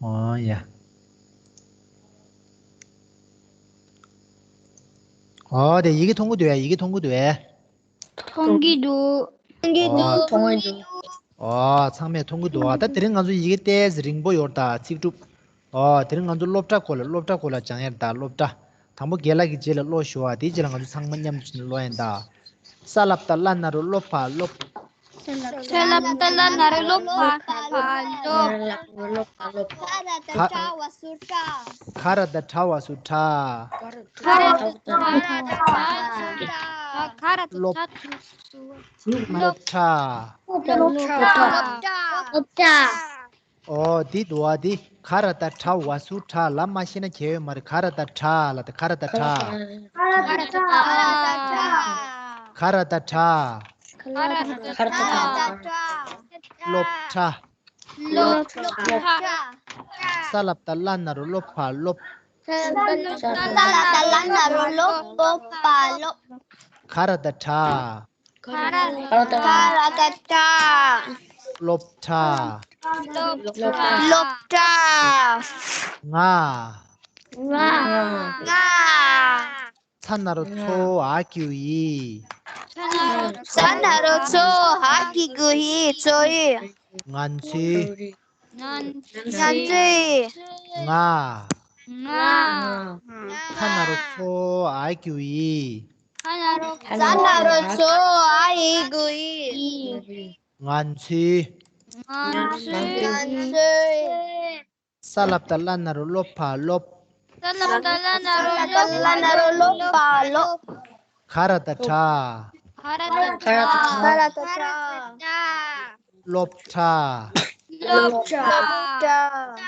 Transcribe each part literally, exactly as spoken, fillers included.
ཨོ་ཡ། ཨོ་དེ་ཡི་གེ་མཐོང་གི་འདུག་ཡ། ཡི་གེ་མཐོང་གི་འདུག་ཡ། མཐོང་གི་འདུག་མཐོང་གི་འདུག་ཨོ། མཐོང་གི་འདུག་ཨོ་ཚང་མས་མཐོང་གི་འདུག་ཨ་ད་དེ་རིང་ང་ཚོ་ཡི་གེ་ཏོག་ཙམ་རིང་པོ་ཡོད་རེད་ད། ཚིག་གྲུབ། ཨོ་དེ་རིང་ང་ཚོ་སློབ་གྲྭ་སྐོར་ལ། སློབ་གྲྭ་སྐོར་ལ་སྦྱང་ཡ་རེད་ད། སློབ་གྲྭ། དང་པོ་རྒན་ལགས་ཀྱི་རྗེས་ལ་ཀློག་ཞུ་བ། དེའི་རྗེས་ལ་ང་ཚོ་ཚང་མ་མཉམ་དུ་ཕྱིན་ནས་ཀློག་ཡ་ཡིན་ད། ས་ལ་བཏགས་སླ་ན་རོ་སློ་ཕ་སློབ། ས་ལ་བཏགས་སླ་ན་རོ་སློ་ཕ་ཕ་སློབ། ཁ་ར་བཏགས་ཁྲ་བ་སུ་ཁྲ། ཁ་ར་བཏགས་ཁྲ་བ་སུ་ཁྲ། ཁ་ར་བཏགས་ཁྲ་བ་སུ་ཁྲ། ཁ་ར་བཏགས་སློབ། ཁྲ་བ་སུ་སློབ། སློབ་ཁྲ། སློབ་ཁྲ། སློབ་ཁྲ། ཨོ་འདི་འདུག་ཨ། འདི་ཁ་ར་བཏགས་ཁྲ་བ་སུ་ཁྲ་ལབ་མ་ཤེས་ན་གལ་ཡོད་མ་རེད། ཁ་ར་བཏགས་ཁྲ་ལབ་དང་། ཁ་ར་བཏགས་ཁྲ། ཁ་ར་བཏགས་ཁྲ། ཁ་ར་བཏགས་ཁྲ། སློབ་ཁྲ། སློབ་ཁྲ། ས་ལ་བཏགས་སླ་ན་རོ་སློ་ཕ་སློབ། ས་ལ་བཏགས་སླ་ན་རོ་སློ་ཕ་སློབ། ཁ་ར་བཏགས་ཁྲ། ཁ་ར་བཏགས་ཁྲ། སློབ་ཁྲ། སློབ་ཁྲ། ང་། ང་། ཚ་ན་རོ་ཚོ་འ་གི་གུ་འི། ཚ་ན་རོ་ཚོ་འ་གི་གུ་འི། ཚོ་འི། ང་ཚོའི། ང་ཚོའི། ང་། ང་། ཚ་ན་རོ་ཚོ་འ་གི་གུ་འི། ཚ་ན་རོ་ཚོ་འ་གི་གུ་འི། ང་ཚོའི། ང་ཚོའི། ས་ལ་བཏགས་སླ་ན་རོ་སློ་ཕ་སློབ། ས་ལ་བཏགས་སླ་ན་རོ་སློ་ཕ་སླ་ན་རོ་སློབ། ཁ་ར་བཏགས་ཁྲ། ཁ་ར་བཏགས་ཁྲ། སློབ་ཁྲ། སློབ་ཁྲ།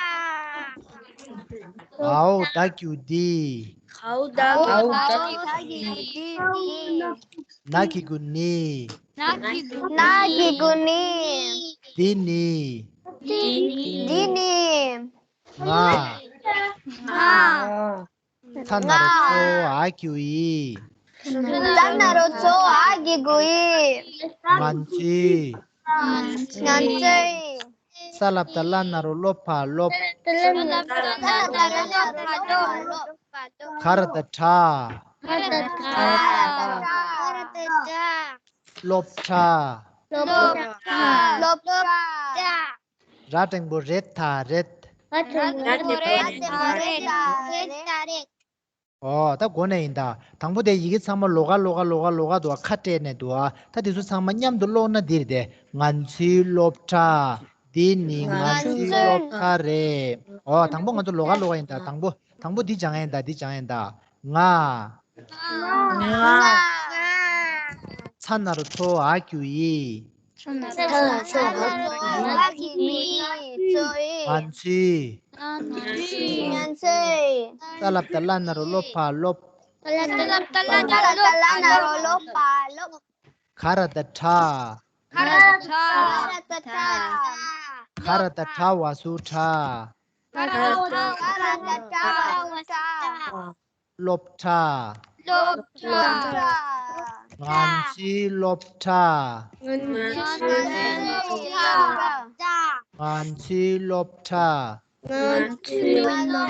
འའོ་ད་གི་གུ་འདི། འའོ་ད་གི་གུ་འདི། ན་གི་གུ་ནི། ན་གི་གུ་ནི། འདི་ནི། འདི་ནི། ང་། ང་། ཚ་ན་རོ་ཚོ་འ་གི་གུ་འི། ཚ་ན་རོ་ཚོ་འ་གི་གུ་འི། ང་ཚོའི། ང་ཚོའི། ས་ལ་བཏགས་སླ་ན་རོ་སློ་ཕ་སློབ། ཁ་ར་བཏགས་ཁྲ། སློབ་ཁྲ། སློབ་ཁྲ། ར་འགྲེང་བུ་རེད་ད་རེད། ར་འགྲེང་བུ་རེད་ད་རེད། ཨོ་ད་གོ་ནས་ཡིན་ད། དང་པོ་དེ་ཡི་གེ་ཚང་མ་ལོགས་ཀ་ལོགས་ཀ་ལོགས་ཀ་ལོགས་ཀ་འདུག་ཨ། ཁ་སྤྲད་ནས་འདུག་ཨ། ད་དེ་ཚོ་ཚང་མ་མཉམ་དུ་ཀློག་ན་འདི་རེད་དེ། ང་ཚོའི་སློབ་གྲྭ། འདི་ནི་ང་ཚོའི་སློབ་གྲྭ་རེད། ཨོ་དང་པོ་ང་ཚོ་ལོགས་ཀ་ལོགས་ཀ་ཡིན་ད། དང་པོ་དང་པོ་འདི་སྦྱང་ཡིན་ད། འདི་སྦྱང་ཡིན་ད། ང་། ང་། ཚ་ན་རོ་ཚོ་འ་གི་གུ་འི། ཚ་ན་རོ་ཚོ་འ་གི་གུ་འི། ཚོ་འི། ང་ཚོའི། ང་ཚོའི། ང་ཚོའི། ས་ལ་བཏགས་སླ་ན་རོ་སློ་ཕ་སློབ། ས་ལ་བཏགས་སླ་ན་རོ་སློ་ཕ་སློབ། ཁ་ར་བཏགས་ཁྲ། ཁ་ར་བཏགས་ཁྲ། ཁ་ར་བཏགས་ཁྲ་བ་སུ་ཁྲ། ཁ་ར་བཏགས་ཁྲ་བ་སུ་ཁྲ། སློབ་གྲྭ། སློབ་གྲྭ། ང་ཚོའི་སློབ་གྲྭ། ང་ཚོའི་སློབ་གྲྭ། ང་ཚོའི་སློབ་གྲྭ། ང་ཚོའི་སློབ་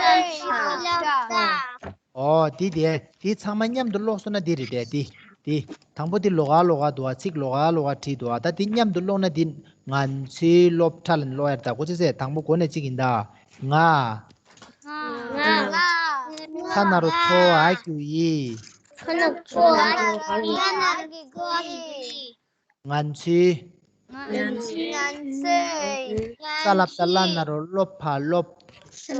གྲྭ། ཨོ་དེ་དེ་དེ་ཚང་མ་མཉམ་དུ་ཀློག་སོང་ན་འདི་རེད་དེ། དེ་དེ་དང་པོ་དེ་ལོགས་ཀ་ལོགས་ཀ་འདུག་ཨ། ཚིག་ལོགས་ཀ་ལོགས་ཀ་བྲིས་འདུག་ཨ། ད་དེ་མཉམ་དུ་ཀློག་ན་འདི་ང་ཚོའི་སློབ་གྲྭ་ལ་ཀློག་ཡ་རེད། ད་གོ་ཚོད་ཟེར། དང་པོ་གོ་ནས་གཅིག་ཡིན་ད། ང་། ང་། ཚ་ན་རོ་ཚོ་འ་གི་གུ་འི། ཚ་ན་རོ་ཚོ་འ་གི་གུ་འི། ང་ཚོའི། ང་ཚོའི། ས་ལ་བཏགས་སླ་ན་རོ་སློ་ཕ་སློབ།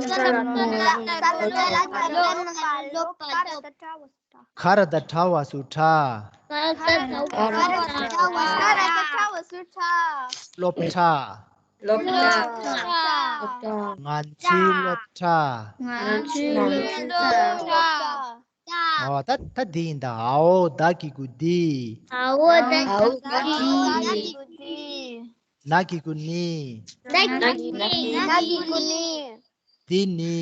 ས་ལ་བཏགས་སླ་ན་རོ་སློ་ཕ་སློབ། ཁ་ར་བཏགས་ཁྲ་བ་སུ་ཁྲ། ཁ་ར་བཏགས་ཁྲ་བ་སུ་ཁྲ། སློབ་གྲྭ། སློབ་གྲྭ། ང་ཚོའི་སློབ་གྲྭ། ང་ཚོའི་སློབ་གྲྭ། ཨོ་ད་ད་འདི་ཡིན་ད། འའོ་ད་གི་གུ་འདི། འའོ་ད་གི་གུ་འདི། ན་གི་གུ་ནི། ན་གི་གུ་ནི། ན་གི་གུ་ནི། འདི་ནི།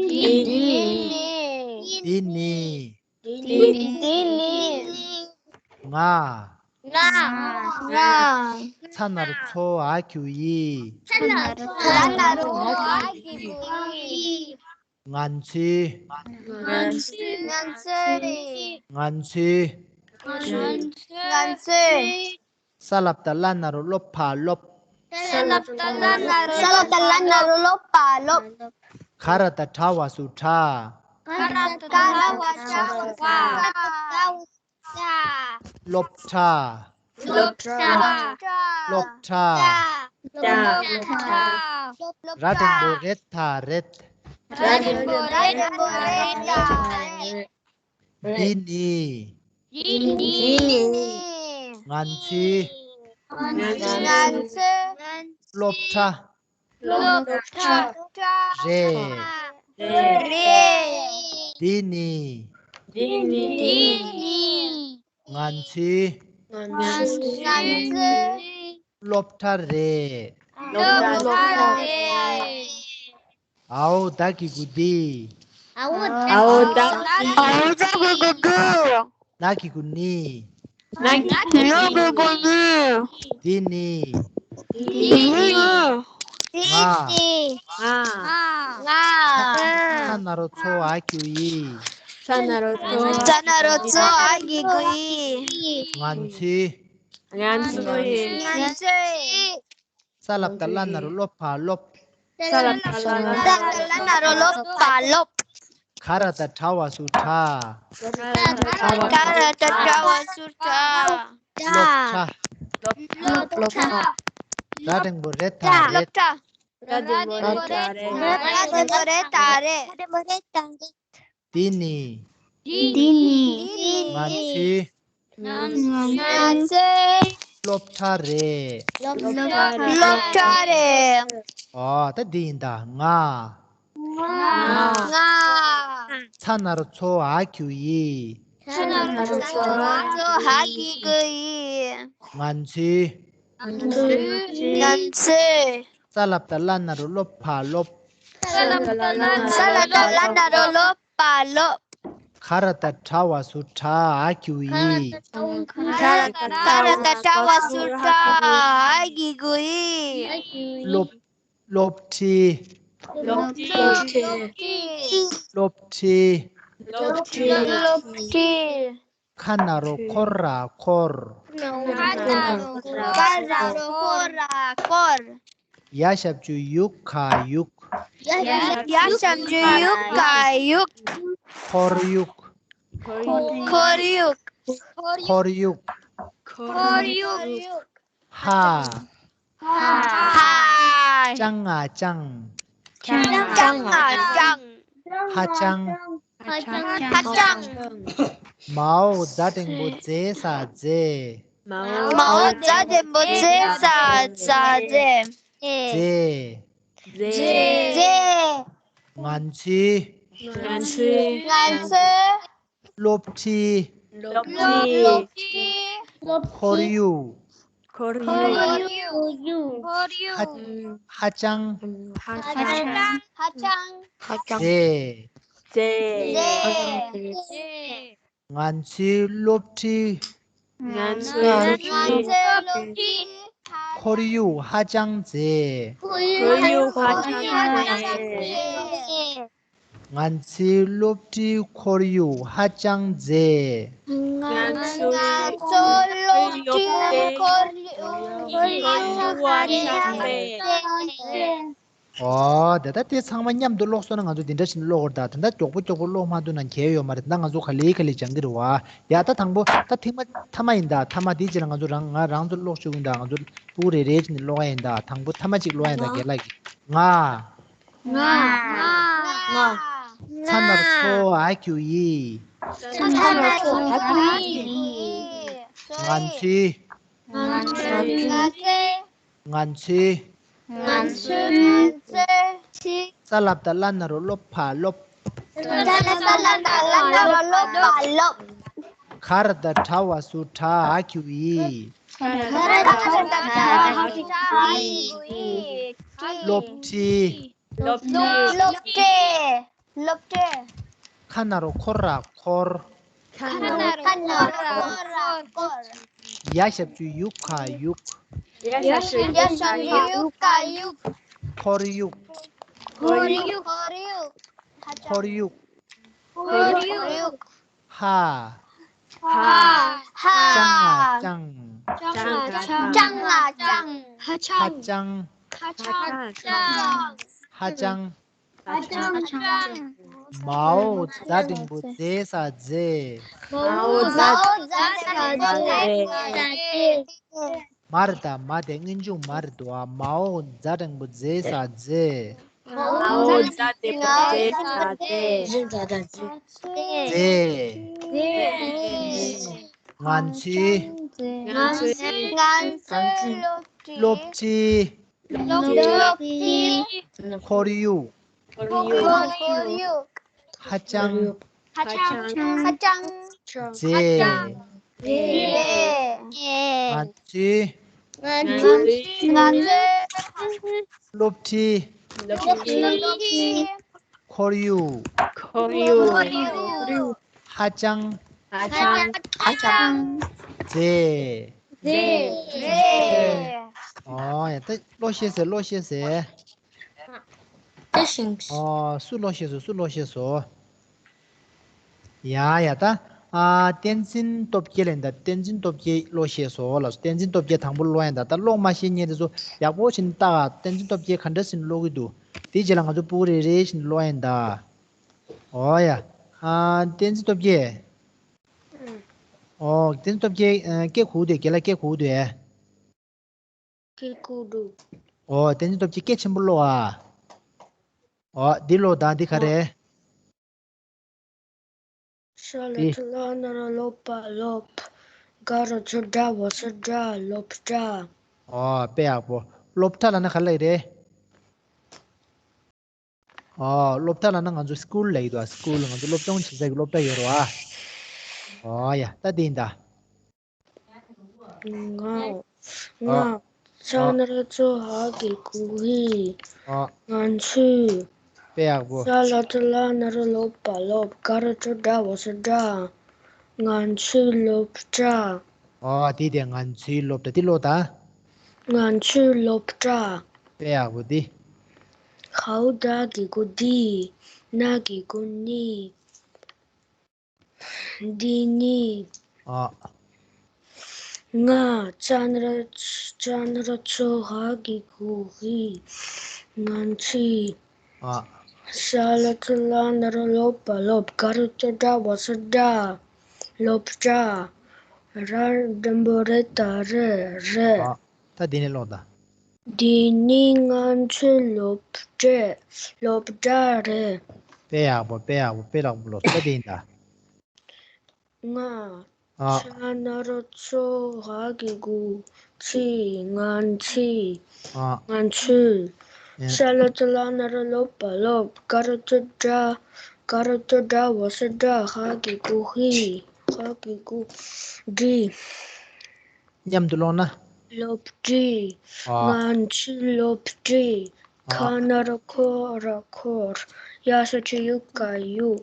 འདི་ནི། འདི་ནི། འདི་ནི། ང་། ང་། ང་། ཚ་ན་རོ་ཚོ་འ་གི་གུ་འི། ཚ་ན་རོ་ཚོ་འ་གི་གུ་འི། ང་ཚོའི། ང་ཚོའི། ང་ཚོའི། ང་ཚོའི། ང་ཚོའི། ས་ལ་བཏགས་སླ་ན་རོ་སློ་ཕ་སློབ། ས་ལ་བཏགས་སླ་ན་རོ། ས་ལ་བཏགས་སླ་ན་རོ་སློ་ཕ་སློབ། ག་ར་བཏགས་གྲ་བ་ཟུར་གྲྭ། ག་ར་བཏགས་གྲ་བ་ཟུར་གྲྭ། སློབ་གྲྭ། སློབ་གྲྭ། སློབ་གྲྭ། སློབ་གྲྭ། ར་འགྲེང་བུ་རེ་ད་རེད། ར་འགྲེང་བུ་རེ་ད་རེད། འདི་ནི། འདི་ནི། ང་ཚོའི། ང་ཚོའི། སློབ་གྲྭ། སློབ་གྲྭ། རེད། རེད། འདི་ནི། འདི་ནི། ང་ཚོའི། ང་ཚོའི། སློབ་གྲྭ་རེད། སློབ་གྲྭ་རེད། འའོ་ད་གི་གུ་འདི། འའོ་ད་གི་གུ་འདི། ན་གི་གུ་ནི། ན་གི་གུ་ནི། འདི་ནི། འདི་ནི། ང་། ང་། ང་། ཚ་ན་རོ་ཚོ་འ་གི་གུ་འི། ཚ་ན་རོ་ཚོ། ཚ་ན་རོ་ཚོ་འ་གི་གུ་འི། ང་ཚོའི། ང་ཚོའི། ང་ཚོའི། ས་ལ་བཏགས་སླ་ན་རོ་སློ་ཕ་སློབ། ས་ལ་བཏགས་སླ་ན་རོ་སློ་ཕ་སློབ། ག་ར་བཏགས་གྲ་བ་ཟུར་གྲྭ། ག་ར་བཏགས་གྲ་བ་ཟུར་གྲྭ། སློབ་གྲྭ། སློབ་གྲྭ། ར་འགྲེང་བུ་རེ་ད་རེད། སློབ་གྲྭ། ར་འགྲེང་བུ་རེ་ད་རེད། ར་འགྲེང་བུ་རེ་ད་རེད། འདི་ནི། འདི་ནི། ང་ཚོའི། ང་ཚོའི། སློབ་གྲྭ་རེད། སློབ་གྲྭ་རེད། ཨོ་ད་འདི་ཡིན་ད། ང་། ང་། ང་། ཚ་ན་རོ་ཚོ་འ་གི་གུ་འི། ཚ་ན་རོ་ཚོ་འ་གི་གུ་འི། ང་ཚོའི། ང་ཚོའི། ང་ཚོའི། ས་ལ་བཏགས་སླ་ན་རོ་སློ་ཕ་སློབ། ས་ལ་བཏགས་སླ་ན་རོ་སློ་ཕ་སློབ། ག་ར་བཏགས་གྲ་བ་ཟུར་གྲྭ་འ་གི་གུ་འི། ག་ར་བཏགས་གྲ་བ་ཟུར་གྲྭ་འ་གི་གུ་འི། སློབ། སློབ་ཁྲིད། སློབ་ཁྲིད། སློབ་ཁྲིད། སློབ་ཁྲིད། ཁ་ན་རོ་ཁོ་ར་ཁོར། ཁ་ན་རོ་ཁོ་ར་ཁོར། ཡ་ཞབས་ཀྱུ་ཡུ་ག་ཡུག། ཡ་ཞབས་ཀྱུ་ཡུ་ག་ཡུག། ཁོར་ཡུག། ཁོར་ཡུག། ཁོར་ཡུག། ཁོར་ཡུག། ཧ། ཧ། ཧ། ཅང་ང་ཅང་། ཅང་ང་ཅང་། ཧ་ཅང་། ཧ་ཅང་། མའོ་ཛ་འགྲེང་བུ་ཛེ་ས་ཛེ། མའོ་ཛ་འགྲེང་བུ་ཛེ་ས་ཛ་ཛེ། ཛེ། ཛེ། ང་ཚོའི། ང་ཚོའི། ང་ཚོའི། སློབ་ཁྲིད། སློབ་ཁྲིད། ཁོར་ཡུག། ཁོར་ཡུག། ཁོར་ཡུག། ཧ། ཧ་ཅང་། ཧ་ཅང་། ཧ་ཅང་། ཧ་ཅང་། ཛེ། ཛེ། ཛེ། ང་ཚོའི་སློབ་ཁྲིད། ང་ཚོའི་སློབ་ཁྲིད། ཁོར་ཡུག་ཧ་ཅང་མཛེས། ཁོར་ཡུག་ཧ་ཅང་མཛེས། ང་ཚོའི་སློབ་ཁྲིད་ཁོར་ཡུག་ཧ་ཅང་མཛེས། ང་ཚོའི་སློབ་ཁྲིད་ཁོར་ཡུག་ཧ་ཅང་མཛེས། ཨོ། ད་ལྟ་དེ་ཚང་མ་མཉམ་དུ་ཀློག་སོང་ན་ང་ཚོ་འདི་འདྲ་ཞིག་ཀློག་དགོས་རེད། ད་ད་ལྟ་མགྱོགས་པོ་མགྱོགས་པོ་ཀློག་མ་ཐུབ་ན་གལ་ཡོད་མ་རེད། ད་ང་ཚོ་ག་ལེ་ག་ལེ་སྦྱང་གི་རེད་བ། ཡ་ད་དང་པོ་ད་ཐེངས་མ་ཐ་མ་ཡིན་ད། ཐ་མ་དེའི་རྗེས་ལ་ང་ཚོ་རང་ང་རང་ཚོ་ཀློག་ཆོག་གི་ཡིན་ད། ང་ཚོ་ཕྲུ་གུ་རེ་རེ་བྱས་ནས་ཀློག་ཡ་ཡིན་ད། དང་པོ་ཐ་མ་གཅིག་ཀློག་ཡ་ཡིན་ད། རྒན་ལགས་ཀྱིས། ང་། ང་། ང་། ང་། ཚ་ན་རོ་ཚོ་འ་གི་གུ་འི། ཚ་ན་རོ་ཚོ་འ་གི་གུ་འི། ང་ཚོའི། ང་ཚོའི། ང་ཚོའི། ང་ཚོའི། ང་ཚོའི། ས་ལ་བཏགས་སླ་ན་རོ་སློ་ཕ་སློབ། ས་ལ་བཏགས་སླ་ན་རོ་སློ་ཕ་སློབ། ག་ར་བཏགས་གྲ་བ་ཟུར་གྲྭ་འ་གི་གུ་འི། ག་ར་བཏགས་གྲ་བ་ཟུར་གྲྭ་འ་གི་གུ་འི། སློབ་ཁྲིད། སློབ་ཁྲིད། སློབ་གྲྭའི། སློབ་གྲྭའི། ཁ་ན་རོ་ཁོ་ར་ཁོར། ཁ་ན་རོ་ཁོ་ར་ཁོར། ཡ་ཞབས་ཀྱུ་ཡུ་ག་ཡུག་ཡ་ཞབས་ཀྱུ་ཡུ་ག་ཡུག་ཁོར་ཡུག་ཁོར་ཡུག་ཁོར་ཡུག་ཁོར་ཡུག་ཁོར་ཡུག་ཧ། ཧ། ཧ། ལྕང་ལ་ལྕང་། ལྕང་ལ་ལྕང་། ཧ་ལྕང་། ཧ་ལྕང་། ཧ་ལྕང་། ཧ་ལྕང་། ཧ་ལྕང་། མའོ་ཛ་འགྲེང་བུ་ཛེ་ས་མཛེས། མའོ་ཛ་འགྲེང་བུ་ཛེ་ས་མཛེས། མ་རེད་ད། མ་དེ་སྔོན་འཇུག་མ་རེད་འདུག་ཨ། མའོ་ཛ་འགྲེང་བུ་ཛེ་ས་མཛེས། མའོ་ཛ་འགྲེང་བུ་ཛེ་ས་མཛེས། མཛེས། ང་ཚོའི། ང་ཚོའི། ང་ཚོའི། སློབ་གྲྭའི། སློབ་གྲྭའི། ཁོར་ཡུག་ཁོར་ཡུག་ཧ་ཅང་། ཧ་ཅང་། ཧ་ཅང་། མཛེས། མཛེས། ང་ཚོའི། ང་ཚོའི། ང་ཚོའི། སློབ་གྲྭའི། སློབ་གྲྭའི། ཁོར་ཡུག་ཁོར་ཡུག་ཧ་ཅང་། ཧ་ཅང་། ཧ་ཅང་། མཛེས། མཛེས། ཨོ་ཡ། ད་ཀློག་ཤེས་ཟེར། ཀློག་ཤེས་ཟེར། ཨོ་སུ་ཀློག་ཤེས་སོང་། སུ་ཀློག་ཤེས་སོང་། ཡ་ཡ། ད་ཨ་བསྟན་འཛིན་སྟོབས་རྒྱལ་ལེན། ད་བསྟན་འཛིན་སྟོབས་རྒྱལ་ཀློག་ཤེས་སོང་ལ། བསྟན་འཛིན་སྟོབས་རྒྱལ་དང་པོ་ཀློག་ཡིན་ད། ད་ཀློག་མ་ཤེས་མཁན་དེ་ཚོ་ཡག་པོ་བྱས་ནས་ལྟ། བསྟན་འཛིན་སྟོབས་རྒྱལ་ག་འདྲ་ཟེར་ནས་ཀློག་གི་འདུག་དེའི་རྗེས་ལ་ང་ཚོ་སྤུ་གུ་རེ་རེ་བཞིན་ཀློག་ཡིན་ད། ཨོ་ཡ། ཨ་བསྟན་འཛིན་སྟོབས་རྒྱལ། ཨོ་བསྟན་འཛིན་སྟོབས་རྒྱལ་སྐད་གོ་གི་འདུག་རྒན་ལགས་སྐད་གོ་གི་འདུག་ཨེ། སྐད་གོ་འདུག་ཨོ་བསྟན་འཛིན་སྟོབས་རྒྱལ་སྐད་ཆེན་པོ་ཀློག་ཨ། ཨོ་འདི་ཀློག་དང་། འདི་ག་རེ། ཤ་ལ་འདི། ཚ་ལ་ན་རོ་ལོ་པ་ལོབ། ག་རོ་ཅོ་དྲ་བོ་སོ་དྲ། ལོབ་དྲ། ཨོ་དཔེ་ཡག་པོ། ལོབ་དྲ་ལབ་ན་ག་རེ་ལབ་ཀྱི་རེད། ཨོ་སློབ་གྲྭ་ལབ་ན་ང་ཚོ་སི་ཀུལ་ལབ་ཀྱི་འདུག་སི་ཀུལ། ང་ཚོ་སློབ་སྦྱོང་བྱེད་ས་གི་སློབ་གྲྭ་ཡོད་རེད་བ། ཨོ་ཡ། ད་འདི་ཡིན་ད། ང་། ང་། ཨོ། ཚ་ན་རོ་ཚོ་ཧ་གི་གུ་ཧི། ཨོ། ང་ཚོའི། དཔེ་ཡག་པོ། ས་ལ་ཚ་ལ་ན་རོ་ལོ་པ་ལོབ། ག་རོ་ཅོ་དྲ་བོ་སོ་དྲ། ང་ཚོའི་སློབ་གྲྭ། ཨོ་དེ་དེ་ང་ཚོའི་སློབ་གྲྭ། དེ་ཀློག་དང་། ང་ཚོའི་སློབ་གྲྭ། དཔེ་ཡག་པོ་འདི། ཧའོ་ད་གི་གུ་དི། ན་གི་གུ་ནི། འདི་ནི། ཨ། ང་། ཙ་ན་ར། ཙ་ན་རོ་ཚོ་ཧ་གི་གུ་ཧི། ང་ཚོའི། ཨ། ས་ལ་ཚ་ལ་ན་རོ་ལོ་པ་ལོབ། ག་རོ་ཅོ་དྲ་བོ་སོ་དྲ། སློབ་གྲྭ། ར་འགྲེང་བུ་རི་ད་རི་རི། ཨ། ད་འདི་ནས་ཀློག་དང་། འདི་ནི་ང་ཚོའི་སློབ་གྲྭ། སློབ་གྲྭ་རེད། དཔེ་ཡག་པོ། དཔེ་ཡག་པོ། དཔེ་ཡག་པོ་ཀློག་སོང་། ད་འདི་ཡིན་ད། ང་། ཨ། ཚ་ན་རོ་ཚོ་ཧ་གི་གུ་ཚི། ང་ཚི། ཨ། ང་ཚོའི། ཨེ། ས་ལ་ཚ་ལ་ན་རོ་ལོ་པ་ལོབ། ག་རོ་ཅོ་དྲ། ག་རོ་ཅོ་དྲ་བོ་སོ་དྲ། ཧ་གི་གུ་ཧི། ཧ་གི་གུ་དི། མཉམ་དུ་ཀློག་ན། སློབ་གྲྭའི། ཨ། ང་ཚོའི་སློབ་གྲྭའི། ཨ། ཁ་ན་རོ་ཁོ་ར་ཁོར། ཡ་ཞབས་ཀྱུ་ཡུ་ག་ཡུག་